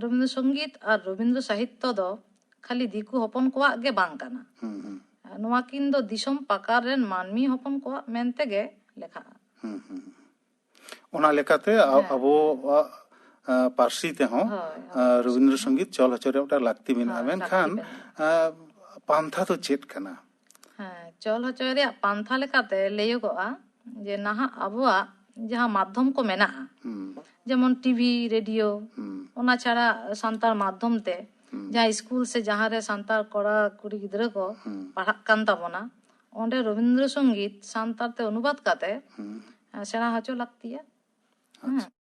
ᱨᱚᱵᱤᱱᱫᱨᱚ ᱥᱚᱝᱜᱤᱛ ᱟᱨ ᱨᱚᱵᱤᱱᱫᱨᱚ ᱥᱟᱦᱤᱛᱛᱚ ᱫᱚ ᱠᱷᱟᱹᱞᱤ ᱫᱤᱠᱩ ᱦᱚᱯᱚᱱ ᱠᱚᱣᱟᱜ ᱜᱮ ᱵᱟᱝ ᱠᱟᱱᱟ᱾ ᱱᱚᱣᱟ ᱠᱤᱱ ᱫᱚ ᱫᱤᱥᱚᱢ ᱯᱟᱠᱟᱨ ᱨᱮᱱ ᱢᱟᱹᱱᱢᱤ ᱦᱚᱯᱚᱱ ᱠᱚᱣᱟᱜ ᱢᱮᱱᱛᱮ ᱜᱮ ᱞᱮᱠᱷᱟᱜᱼᱟ᱾ ᱚᱱᱟ ᱞᱮᱠᱟᱛᱮ ᱟ- ᱟᱵᱚᱣᱟᱜ ᱟ, ᱯᱟᱹᱨᱥᱤ ᱛᱮᱦᱚᱸ ᱟ, ᱨᱚᱵᱤᱱᱫᱨᱚ ᱥᱚᱝᱜᱤᱛ ᱪᱚᱞ ᱦᱚᱪᱚ ᱨᱮᱭᱟᱜ ᱢᱤᱫᱴᱟᱝ ᱞᱟᱹᱠᱛᱤ ᱢᱮᱱᱟᱜᱼᱟ᱾ ᱢᱮᱱᱠᱷᱟᱱ ᱟ, ᱯᱟᱱᱛᱷᱟ ᱫᱚ ᱪᱮᱫ ᱠᱟᱱᱟ? ᱦᱮᱸ, ᱪᱚᱞ ᱦᱚᱪᱚᱭ ᱨᱮᱭᱟᱜ ᱯᱟᱱᱛᱷᱟ ᱞᱮᱠᱟᱛᱮ ᱞᱟᱹᱭᱚᱜᱚᱜᱼᱟ ᱡᱮ ᱱᱟᱦᱟᱜ ᱟᱵᱚᱣᱟᱜ ᱡᱟᱦᱟᱸ ᱢᱟᱫᱽᱫᱷᱚᱢ ᱠᱚ ᱢᱮᱱᱟᱜᱼᱟ, ᱡᱮᱢᱚᱱ ᱴᱤᱵᱷᱤ, ᱨᱮᱰᱤᱭᱳ, ᱚᱱᱟ ᱪᱷᱟᱲᱟ ᱥᱟᱱᱛᱟᱲ ᱢᱟᱫᱽᱫᱷᱚᱢ ᱛᱮ ᱡᱟᱦᱟᱸ ᱥᱠᱩᱞ ᱥᱮ ᱡᱟᱦᱟᱸ ᱨᱮ ᱥᱟᱱᱛᱟᱲ ᱠᱚᱲᱟ ᱠᱩᱲᱤ ᱜᱤᱫᱽᱨᱟᱹ ᱠᱚ ᱯᱟᱲᱦᱟᱜ ᱠᱟᱱ ᱛᱟᱵᱚᱱᱟ, ᱚᱸᱰᱮ ᱨᱚᱵᱤᱱᱫᱨᱚ ᱥᱚᱝᱜᱤᱛ ᱥᱟᱱᱛᱟᱲ ᱛᱮ ᱚᱱᱩᱵᱟᱫ ᱠᱟᱛᱮ ᱥᱮᱬᱟ ᱦᱚᱪᱚ ᱞᱟᱹᱠᱛᱤᱭᱟ᱾ ᱦᱮᱸ᱾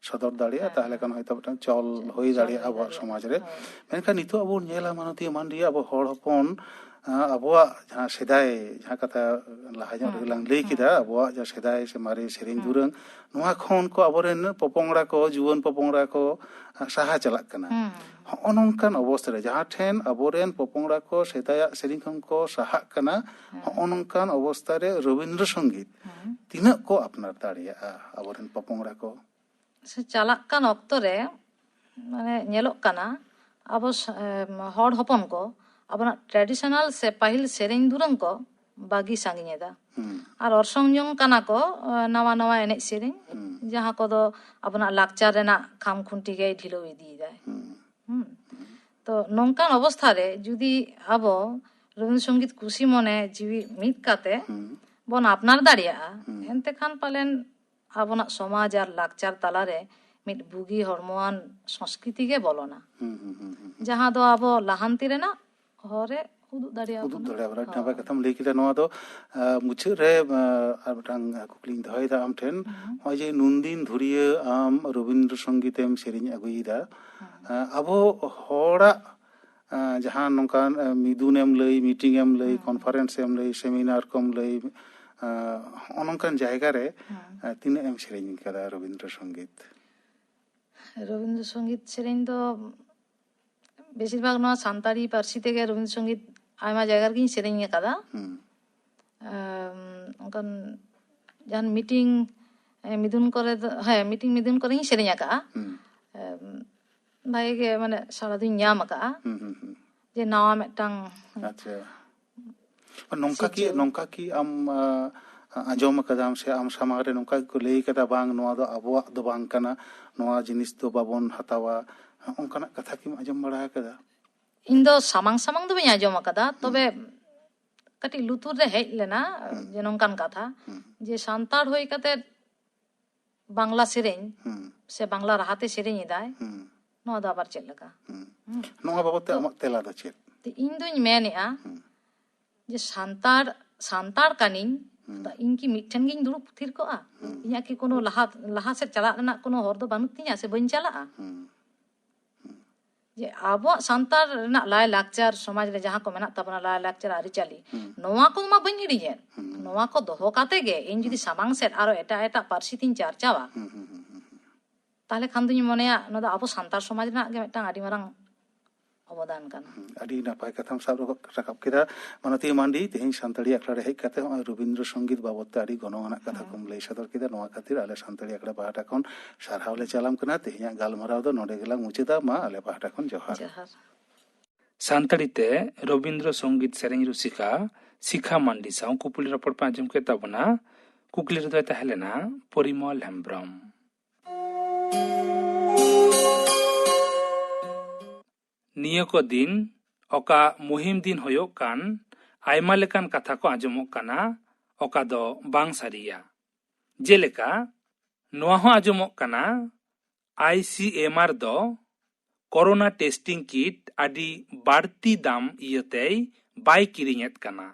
ᱥᱚᱫᱚᱨ ᱫᱟᱲᱮᱭᱟᱜᱼᱟ, ᱛᱟᱦᱚᱞᱮ ᱠᱷᱟᱱ ᱦᱚᱭᱛᱳ ᱢᱤᱫᱴᱟᱝ ᱪᱚᱞ ᱦᱩᱭ ᱫᱟᱲᱮᱭᱟᱜᱼᱟ ᱟᱵᱚᱣᱟᱜ ᱥᱚᱢᱟᱡᱽ ᱨᱮ᱾ ᱢᱮᱱᱠᱷᱟᱱ ᱱᱤᱛᱚᱜ ᱟᱵᱚ ᱵᱚᱱ ᱧᱮᱞᱟ, ᱢᱟᱱᱚᱛᱤᱭᱟᱹ ᱢᱟᱱᱰᱤᱭᱟ, ᱟᱵᱚ ᱦᱚᱲ ᱦᱚᱯᱚᱱ ᱟᱵᱚᱣᱟᱜ ᱡᱟᱦᱟᱸ ᱥᱮᱫᱟᱭ, ᱡᱟᱦᱟᱸ ᱠᱟᱛᱷᱟ ᱞᱟᱦᱟ ᱧᱚᱜ ᱨᱮᱜᱮ ᱞᱟᱝ ᱞᱟᱹᱭ ᱠᱮᱫᱟ, ᱟᱵᱚᱣᱟᱜ ᱡᱟᱦᱟᱸ ᱥᱮᱫᱟᱭ ᱥᱮ ᱢᱟᱨᱮ ᱥᱮᱨᱮᱧ ᱫᱩᱨᱟᱹᱝ, ᱱᱚᱣᱟ ᱠᱷᱚᱱ ᱠᱚ ᱟᱵᱚᱨᱮᱱ ᱯᱚᱯᱚᱝᱲᱟ ᱠᱚ, ᱡᱩᱣᱟᱹᱱ ᱯᱚᱯᱚᱝᱲᱟ ᱠᱚ ᱥᱟᱦᱟ ᱪᱟᱞᱟᱜ ᱠᱟᱱᱟ᱾ ᱦᱚᱸᱜᱼᱚ ᱱᱚᱝᱠᱟᱱ ᱚᱵᱚᱥᱛᱟ ᱨᱮ ᱡᱟᱦᱟᱸ ᱴᱷᱮᱱ ᱟᱵᱚᱨᱮᱱ ᱯᱚᱯᱚᱝᱲᱟ ᱠᱚ ᱥᱮᱫᱟᱭᱟᱜ ᱥᱮᱨᱮᱧ ᱠᱷᱚᱱ ᱠᱚ ᱥᱟᱦᱟᱜ ᱠᱟᱱᱟ, ᱦᱚᱸᱜᱼᱚ ᱱᱚᱝᱠᱟᱱ ᱚᱵᱚᱥᱛᱟ ᱨᱮ ᱨᱚᱵᱤᱱᱫᱨᱚ ᱥᱚᱝᱜᱤᱛ ᱛᱤᱱᱟᱹᱜ ᱠᱚ ᱟᱯᱱᱟᱨ ᱫᱟᱲᱮᱭᱟᱜᱼᱟ ᱟᱵᱚᱨᱮᱱ ᱯᱚᱯᱚᱝᱲᱟ ᱠᱚ? ᱥᱮ ᱪᱟᱞᱟᱜ ᱠᱟᱱ ᱚᱠᱛᱚ ᱨᱮ ᱢᱟᱱᱮ ᱧᱮᱞᱚᱜ ᱠᱟᱱᱟ, ᱟᱵᱚ ᱥᱟ- ᱮᱢ, ᱦᱚᱲ ᱦᱚᱯᱚᱱ ᱠᱚ ᱟᱵᱚᱱᱟᱜ ᱴᱨᱟᱰᱤᱥᱚᱱᱟᱞ ᱥᱮ ᱯᱟᱹᱦᱤᱞ ᱥᱮᱨᱮᱧ ᱫᱩᱨᱟᱹᱝ ᱠᱚ ᱵᱟᱹᱜᱤ ᱥᱟᱺᱜᱤᱧ ᱮᱫᱟ᱾ ᱟᱨ ᱚᱨᱥᱚᱝ ᱡᱚᱝ ᱠᱟᱱᱟ ᱠᱚ ᱮ, ᱱᱟᱣᱟ ᱱᱟᱣᱟ ᱮᱱᱮᱡ ᱥᱮᱨᱮᱧ, ᱡᱟᱦᱟᱸ ᱠᱚᱫᱚ ᱟᱵᱚᱱᱟᱜ ᱞᱟᱠᱪᱟᱨ ᱨᱮᱱᱟᱜ ᱠᱷᱟᱢ ᱠᱷᱩᱱᱴᱤ ᱜᱮᱭ ᱰᱷᱤᱞᱟᱹᱣ ᱤᱫᱤᱭᱮᱫᱟᱭ᱾ ᱦᱩᱸ᱾ ᱛᱚ ᱱᱚᱝᱠᱟᱱ ᱚᱵᱚᱥᱛᱷᱟ ᱨᱮ ᱡᱩᱫᱤ ᱟᱵᱚ ᱨᱚᱵᱤᱱᱫᱨᱚ ᱥᱚᱝᱜᱤᱛ ᱠᱩᱥᱤ ᱢᱚᱱᱮ ᱡᱤᱣᱤ ᱢᱤᱫ ᱠᱟᱛᱮ ᱵᱚᱱ ᱟᱯᱱᱟᱨ ᱫᱟᱲᱮᱭᱟᱜᱼᱟ, ᱮᱱᱛᱮ ᱠᱷᱟᱱ ᱯᱟᱞᱮᱱ ᱟᱵᱚᱱᱟᱜ ᱥᱚᱢᱟᱡᱽ ᱟᱨ ᱞᱟᱠᱪᱟᱨ ᱛᱟᱞᱟᱨᱮ ᱢᱤᱫ ᱵᱩᱜᱤ ᱦᱚᱲᱢᱚᱣᱟᱱ ᱥᱚᱝᱥᱠᱨᱤᱛᱤ ᱜᱮ ᱵᱚᱞᱚᱱᱟ, ᱡᱟᱦᱟᱸ ᱫᱚ ᱟᱵᱚ ᱞᱟᱦᱟᱱᱛᱤ ᱨᱮᱱᱟᱜ ᱦᱚᱨ ᱮ ᱩᱫᱩᱜ ᱫᱟᱲᱮᱭᱟᱵᱚᱱᱟ᱾ ᱩᱫᱩᱜ ᱫᱟᱲᱮᱭᱟᱵᱚᱱᱟ᱾ ᱟᱹᱰᱤ ᱱᱟᱯᱟᱭ ᱠᱟᱛᱷᱟᱢ ᱞᱟᱹᱭ ᱠᱮᱫᱟ᱾ ᱱᱚᱣᱟ ᱫᱚ, ᱟᱸ, ᱢᱩᱪᱟᱹᱫ ᱨᱮ, ᱟᱸ, ᱟᱨ ᱢᱤᱫᱴᱟᱝ ᱠᱩᱠᱞᱤᱧ ᱫᱚᱦᱚᱭᱮᱫᱟ ᱟᱢ ᱴᱷᱮᱱ᱾ ᱱᱚᱜᱼᱚᱭ ᱡᱮ ᱱᱩᱱᱫᱤᱱ ᱫᱷᱩᱨᱤᱭᱟᱹ ᱟᱢ ᱨᱚᱵᱤᱱᱫᱨᱚ ᱥᱚᱝᱜᱤᱛ ᱮᱢ ᱥᱮᱨᱮᱧ ᱟᱹᱜᱩᱭᱮᱫᱟ, ᱟᱸ, ᱟᱵᱚ ᱦᱚᱲᱟᱜ, ᱟᱸ, ᱡᱟᱦᱟᱸ ᱱᱚᱝᱠᱟᱱ, ᱟᱸ, ᱢᱤᱫᱩᱱ ᱮᱢ ᱞᱟᱹᱭ, ᱢᱤᱴᱤᱝ ᱮᱢ ᱞᱟᱹᱭ, ᱠᱚᱱᱯᱷᱟᱨᱮᱱᱥ ᱮᱢ ᱞᱟᱹᱭ, ᱥᱮᱢᱤᱱᱟᱨ ᱠᱚᱢ ᱞᱟᱹᱭ, ᱟᱸ, ᱦᱚᱸᱜᱼᱚ ᱱᱚᱝᱠᱟᱱ ᱡᱟᱭᱜᱟ ᱨᱮ, ᱟᱸ, ᱛᱤᱱᱟᱹᱜ ᱮᱢ ᱥᱮᱨᱮᱧ ᱠᱟᱫᱟ ᱨᱚᱵᱤᱱᱫᱨᱚ ᱥᱚᱝᱜᱤᱛ? ᱨᱚᱵᱤᱱᱫᱨᱚ ᱥᱚᱝᱜᱤᱛ ᱥᱮᱨᱮᱧ ᱫᱚ ᱵᱮᱥᱤᱨ ᱵᱷᱟᱜᱽ ᱱᱚᱣᱟ ᱥᱟᱱᱛᱟᱲᱤ ᱯᱟᱹᱨᱥᱤ ᱛᱮᱜᱮ ᱨᱚᱵᱤᱱᱫᱨᱚ ᱥᱚᱝᱜᱤᱛ ᱟᱭᱢᱟ ᱡᱟᱭᱜᱟ ᱨᱮᱜᱤᱧ ᱥᱮᱨᱮᱧ ᱟᱠᱟᱫᱟ᱾ ᱮᱢ, ᱚᱱᱠᱟᱱ ᱡᱟᱦᱟᱱ ᱢᱤᱴᱤᱝ, ᱮ, ᱢᱤᱫᱩᱱ ᱠᱚᱨᱮ ᱫᱚ, ᱦᱮᱸ, ᱢᱤᱴᱤᱝ ᱢᱤᱫᱩᱱ ᱠᱚᱨᱮᱧ ᱥᱮᱨᱮᱧ ᱟᱠᱟᱫᱼᱟ᱾ ᱮᱢ, ᱵᱷᱟᱜᱮ ᱜᱮ, ᱢᱟᱱᱮ, ᱥᱟᱲᱟ ᱫᱩᱧ ᱧᱟᱢ ᱟᱠᱟᱫᱼᱟ᱾ ᱡᱮ ᱱᱟᱣᱟ ᱢᱤᱫᱴᱟᱝ ᱟᱪᱪᱷᱟ᱾ ᱱᱚᱝᱠᱟ ᱠᱤ, ᱥᱤᱨᱡᱟᱹᱣ᱾ ᱱᱚᱝᱠᱟ ᱠᱤ ᱟᱢ, ᱟ, ᱟᱸᱡᱚᱢ ᱟᱠᱟᱫᱟᱢ ᱥᱮ ᱟᱢ ᱥᱟᱢᱟᱝ ᱨᱮ ᱱᱚᱝᱠᱟ ᱜᱮᱠᱚ ᱞᱟᱹᱭ ᱠᱟᱫᱟ, "ᱵᱟᱝ, ᱱᱚᱣᱟ ᱫᱚ ᱟᱵᱚᱣᱟᱜ ᱫᱚ ᱵᱟᱝ ᱠᱟᱱᱟ, ᱱᱚᱣᱟ ᱡᱤᱱᱤᱥ ᱫᱚ ᱵᱟᱵᱚᱱ ᱦᱟᱛᱟᱣᱟ"? ᱚᱱᱠᱟᱱᱟᱜ ᱠᱟᱛᱷᱟ ᱠᱤᱢ ᱟᱸᱡᱚᱢ ᱵᱟᱲᱟ ᱟᱠᱟᱫᱟ? ᱤᱧ ᱫᱚ ᱥᱟᱢᱟᱝ ᱥᱟᱢᱟᱝ ᱫᱚ ᱵᱟᱹᱧ ᱟᱸᱡᱚᱢ ᱟᱠᱟᱫᱟ, ᱛᱚᱵᱮ ᱠᱟᱹᱴᱤᱡ ᱞᱩᱛᱩᱨ ᱨᱮ ᱦᱮᱡ ᱞᱮᱱᱟ, ᱡᱮ ᱱᱚᱝᱠᱟᱱ ᱠᱟᱛᱷᱟ, ᱡᱮ ᱥᱟᱱᱛᱟᱲ ᱦᱩᱭ ᱠᱟᱛᱮ ᱵᱟᱝᱞᱟ ᱥᱮᱨᱮᱧ ᱥᱮ ᱵᱟᱝᱞᱟ ᱨᱟᱦᱟᱛᱮ ᱥᱮᱨᱮᱧ ᱮᱫᱟᱭ, ᱱᱚᱣᱟ ᱫᱚ ᱟᱵᱟᱨ ᱪᱮᱫ ᱞᱮᱠᱟ? ᱱᱚᱣᱟ ᱵᱟᱵᱚᱛ ᱛᱮ ᱟᱢᱟᱜ ᱛᱮᱞᱟ ᱫᱚ ᱪᱮᱫ? ᱛᱚ, ᱤᱧ ᱫᱩᱧ ᱢᱮᱱᱮᱜᱼᱟ ᱡᱮ ᱥᱟᱱᱛᱟᱲ, ᱥᱟᱱᱛᱟᱲ ᱠᱟᱹᱱᱤᱧ, ᱛᱚ ᱤᱧ ᱠᱤ ᱢᱤᱫᱴᱷᱮᱱ ᱜᱤᱧ ᱫᱩᱲᱩᱵ ᱛᱷᱤᱨ ᱠᱚᱜᱼᱟ? ᱤᱧᱟᱹᱜ ᱠᱤ ᱠᱳᱱᱳ ᱞᱟᱦᱟ, ᱞᱟᱦᱟ ᱥᱮᱫ ᱪᱟᱞᱟᱜ ᱨᱮᱱᱟᱜ ᱠᱳᱱᱳ ᱦᱚᱨ ᱫᱚ ᱵᱟᱹᱱᱩᱜ ᱛᱤᱧᱟ ᱥᱮ ᱵᱟᱹᱧ ᱪᱟᱞᱟᱜᱼᱟ? ᱡᱮ ᱟᱵᱚᱣᱟᱜ ᱥᱟᱱᱛᱟᱲ ᱨᱮᱱᱟᱜ ᱞᱟᱭ ᱞᱟᱠᱪᱟᱨ, ᱥᱚᱢᱟᱡᱽ ᱨᱮ ᱡᱟᱦᱟᱸ ᱠᱚ ᱢᱮᱱᱟᱜ ᱛᱟᱵᱚᱱᱟ, ᱞᱟᱭ ᱞᱟᱠᱪᱟᱨ, ᱟᱹᱨᱤᱪᱟᱹᱞᱤ, ᱱᱚᱣᱟ ᱠᱚ ᱢᱟ ᱵᱟᱹᱧ ᱦᱤᱲᱤᱧᱮᱫ᱾ ᱱᱚᱣᱟ ᱠᱚ ᱫᱚᱦᱚ ᱠᱟᱛᱮ ᱜᱮ ᱤᱧ ᱡᱩᱫᱤ ᱥᱟᱢᱟᱝ ᱥᱮᱫ ᱟᱨᱚ ᱮᱴᱟᱜ ᱮᱴᱟᱜ ᱯᱟᱹᱨᱥᱤ ᱛᱤᱧ ᱪᱟᱨᱪᱟᱣᱟ, ᱛᱟᱦᱞᱮ ᱠᱷᱟᱱ ᱫᱩᱧ ᱢᱚᱱᱮᱭᱟ ᱱᱚᱣᱟ ᱫᱚ ᱟᱵᱚ ᱥᱟᱱᱛᱟᱲ ᱥᱚᱢᱟᱡᱽ ᱨᱮᱱᱟᱜ ᱜᱮ ᱢᱤᱫᱴᱟᱝ ᱟᱹᱰᱤ ᱢᱟᱨᱟᱝ ᱚᱵᱚᱫᱟᱱ ᱠᱟᱱᱟ᱾ ᱦᱩᱸ, ᱟᱹᱰᱤ ᱱᱟᱯᱟᱭ ᱠᱟᱛᱷᱟᱢ ᱥᱟᱵ ᱨᱟᱠᱟᱵ, ᱨᱟᱠᱟᱵ ᱠᱮᱫᱟ ᱢᱟᱱᱚᱛᱤ ᱢᱟᱱᱰᱤ᱾ ᱛᱮᱦᱮᱧ ᱥᱟᱱᱛᱟᱲᱤ ᱟᱠᱷᱲᱟ ᱨᱮ ᱦᱮᱡ ᱠᱟᱛᱮ ᱱᱚᱜᱼᱚᱭ ᱨᱚᱵᱤᱱᱫᱨᱚ ᱥᱚᱝᱜᱤᱛ ᱵᱟᱵᱚᱫ ᱛᱮ ᱟᱹᱰᱤ ᱜᱚᱱᱚᱝ ᱟᱱᱟᱜ ᱠᱟᱛᱷᱟ ᱠᱚᱢ ᱞᱟᱹᱭ ᱥᱚᱫᱚᱨ ᱠᱮᱫᱟ᱾ ᱱᱚᱣᱟ ᱠᱷᱟᱹᱛᱤᱨ ᱟᱞᱮ ᱥᱟᱱᱛᱟᱲᱤ ᱟᱠᱷᱲᱟ ᱯᱟᱦᱴᱟ ᱠᱷᱚᱱ ᱥᱟᱨᱦᱟᱣ ᱞᱮ ᱪᱟᱞᱟᱢ ᱠᱟᱱᱟ᱾ ᱛᱮᱦᱮᱧᱟᱜ ᱜᱟᱞᱢᱟᱨᱟᱣ ᱫᱚ ᱱᱚᱰᱮ ᱜᱮᱞᱟᱝ ᱢᱩᱪᱟᱹᱫᱟ᱾ ᱢᱟ ᱟᱞᱮ ᱯᱟᱦᱴᱟ ᱠᱷᱚᱱ ᱡᱚᱦᱟᱨ᱾ ᱡᱚᱦᱟᱨ᱾ ᱥᱟᱱᱛᱟᱲᱤ ᱛᱮ ᱨᱚᱵᱤᱱᱫᱨᱚ ᱥᱚᱝᱜᱤᱛ ᱥᱮᱨᱮᱧ ᱨᱩᱥᱤᱠᱟ ᱥᱤᱠᱷᱟ ᱢᱟᱱᱰᱤ ᱥᱟᱶ ᱠᱩᱯᱩᱞᱤ ᱨᱚᱯᱚᱲ ᱯᱮ ᱟᱸᱡᱚᱢ ᱠᱮᱫ ᱛᱟᱵᱚᱱᱟ᱾ ᱠᱩᱠᱞᱤ ᱨᱮᱫᱚᱭ ᱛᱟᱦᱮᱸ ᱞᱮᱱᱟ ᱯᱚᱨᱤᱢᱚᱞ ᱦᱮᱢᱵᱽᱨᱚᱢ᱾ ᱱᱤᱭᱟᱹ ᱠᱚ ᱫᱤᱱ ᱚᱠᱟ ᱢᱩᱦᱤᱢ ᱫᱤᱱ ᱦᱩᱭᱩᱜ ᱠᱟᱱ, ᱟᱭᱢᱟ ᱞᱮᱠᱟᱱ ᱠᱟᱛᱷᱟ ᱠᱚ ᱟᱸᱡᱚᱢᱚᱜ ᱠᱟᱱᱟ, ᱚᱠᱟ ᱫᱚ ᱵᱟᱝ ᱥᱟᱹᱨᱤᱭᱟ᱾ ᱡᱮᱞᱮᱠᱟ, ᱱᱚᱣᱟ ᱦᱚᱸ ᱟᱸᱡᱚᱢᱚᱜ ᱠᱟᱱᱟ, ᱟᱭ ᱥᱤ ᱮᱢ ᱟᱨ ᱫᱚ ᱠᱳᱨᱳᱱᱟ ᱴᱮᱥᱴᱤᱝ ᱠᱤᱴ ᱟᱹᱰᱤ ᱵᱟᱹᱲᱛᱤ ᱫᱟᱢ ᱤᱭᱟᱹᱛᱮᱭ ᱵᱟᱭ ᱠᱤᱨᱤᱧᱮᱫ ᱠᱟᱱᱟ᱾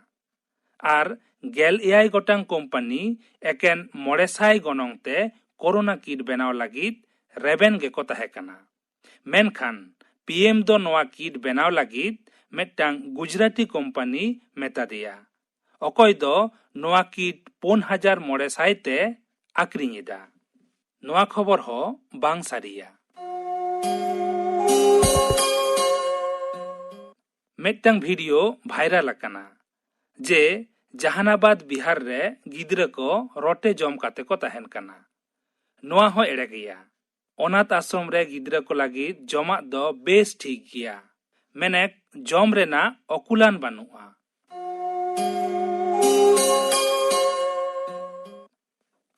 ᱟᱨ ᱜᱮᱞ ᱮᱭᱟᱭ ᱜᱚᱴᱟᱝ ᱠᱳᱢᱯᱟᱱᱤ ᱮᱠᱮᱱ ᱢᱚᱬᱮ ᱥᱟᱭ ᱜᱚᱱᱚᱝ ᱛᱮ ᱠᱳᱨᱳᱱᱟ ᱠᱤᱴ ᱵᱮᱱᱟᱣ ᱞᱟᱹᱜᱤᱫ ᱨᱮᱵᱮᱱ ᱜᱮᱠᱚ ᱛᱟᱦᱮᱸ ᱠᱟᱱᱟ᱾ ᱢᱮᱱᱠᱷᱟᱱ ᱯᱤ ᱮᱢ ᱫᱚ ᱱᱚᱣᱟ ᱠᱤᱴ ᱵᱮᱱᱟᱣ ᱞᱟᱹᱜᱤᱫ ᱢᱤᱫᱴᱟᱝ ᱜᱩᱡᱽᱨᱟᱴᱤ ᱠᱳᱢᱯᱟᱱᱤ ᱢᱮᱛᱟ ᱫᱮᱭᱟ, ᱚᱠᱚᱭ ᱫᱚ ᱱᱚᱣᱟ ᱠᱤᱴ ᱯᱩᱱ ᱦᱟᱡᱟᱨ ᱢᱚᱬᱮ ᱥᱟᱭ ᱛᱮ ᱟᱠᱷᱨᱤᱧ ᱮᱫᱟ᱾ ᱱᱚᱣᱟ ᱠᱷᱚᱵᱚᱨ ᱦᱚᱸ ᱵᱟᱝ ᱥᱟᱹᱨᱤᱭᱟ᱾ ᱢᱤᱫᱴᱟᱝ ᱵᱷᱤᱰᱤᱭᱳ ᱵᱷᱟᱭᱨᱟᱞ ᱟᱠᱟᱱᱟ ᱡᱮ ᱡᱟᱦᱟᱱᱟᱵᱟᱫ ᱵᱤᱦᱟᱨ ᱨᱮ ᱜᱤᱫᱽᱨᱟᱹ ᱠᱚ ᱨᱚᱴᱮ ᱡᱚᱢ ᱠᱟᱛᱮ ᱠᱚ ᱛᱟᱦᱮᱱ ᱠᱟᱱᱟ᱾ ᱱᱚᱣᱟ ᱦᱚᱸ ᱮᱲᱮ ᱜᱮᱭᱟ᱾ ᱚᱱᱟᱛᱷ ᱟᱥᱨᱚᱢ ᱨᱮ ᱜᱤᱫᱽᱨᱟᱹ ᱠᱚ ᱞᱟᱹᱜᱤᱫ ᱡᱚᱢᱟᱜ ᱫᱚ ᱵᱮᱥ ᱴᱷᱤᱠ ᱜᱮᱭᱟ, ᱢᱮᱱᱮᱠ ᱡᱚᱢ ᱨᱮᱱᱟᱜ ᱚᱠᱩᱞᱟᱱ ᱵᱟᱹᱱᱩᱜᱼᱟ᱾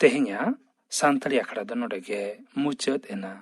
ᱛᱮᱦᱮᱧᱟᱜ ᱥᱟᱱᱛᱟᱲᱤ ᱟᱠᱷᱲᱟ ᱫᱚ ᱱᱚᱰᱮ ᱜᱮ ᱢᱩᱪᱟᱹᱫ ᱮᱱᱟ᱾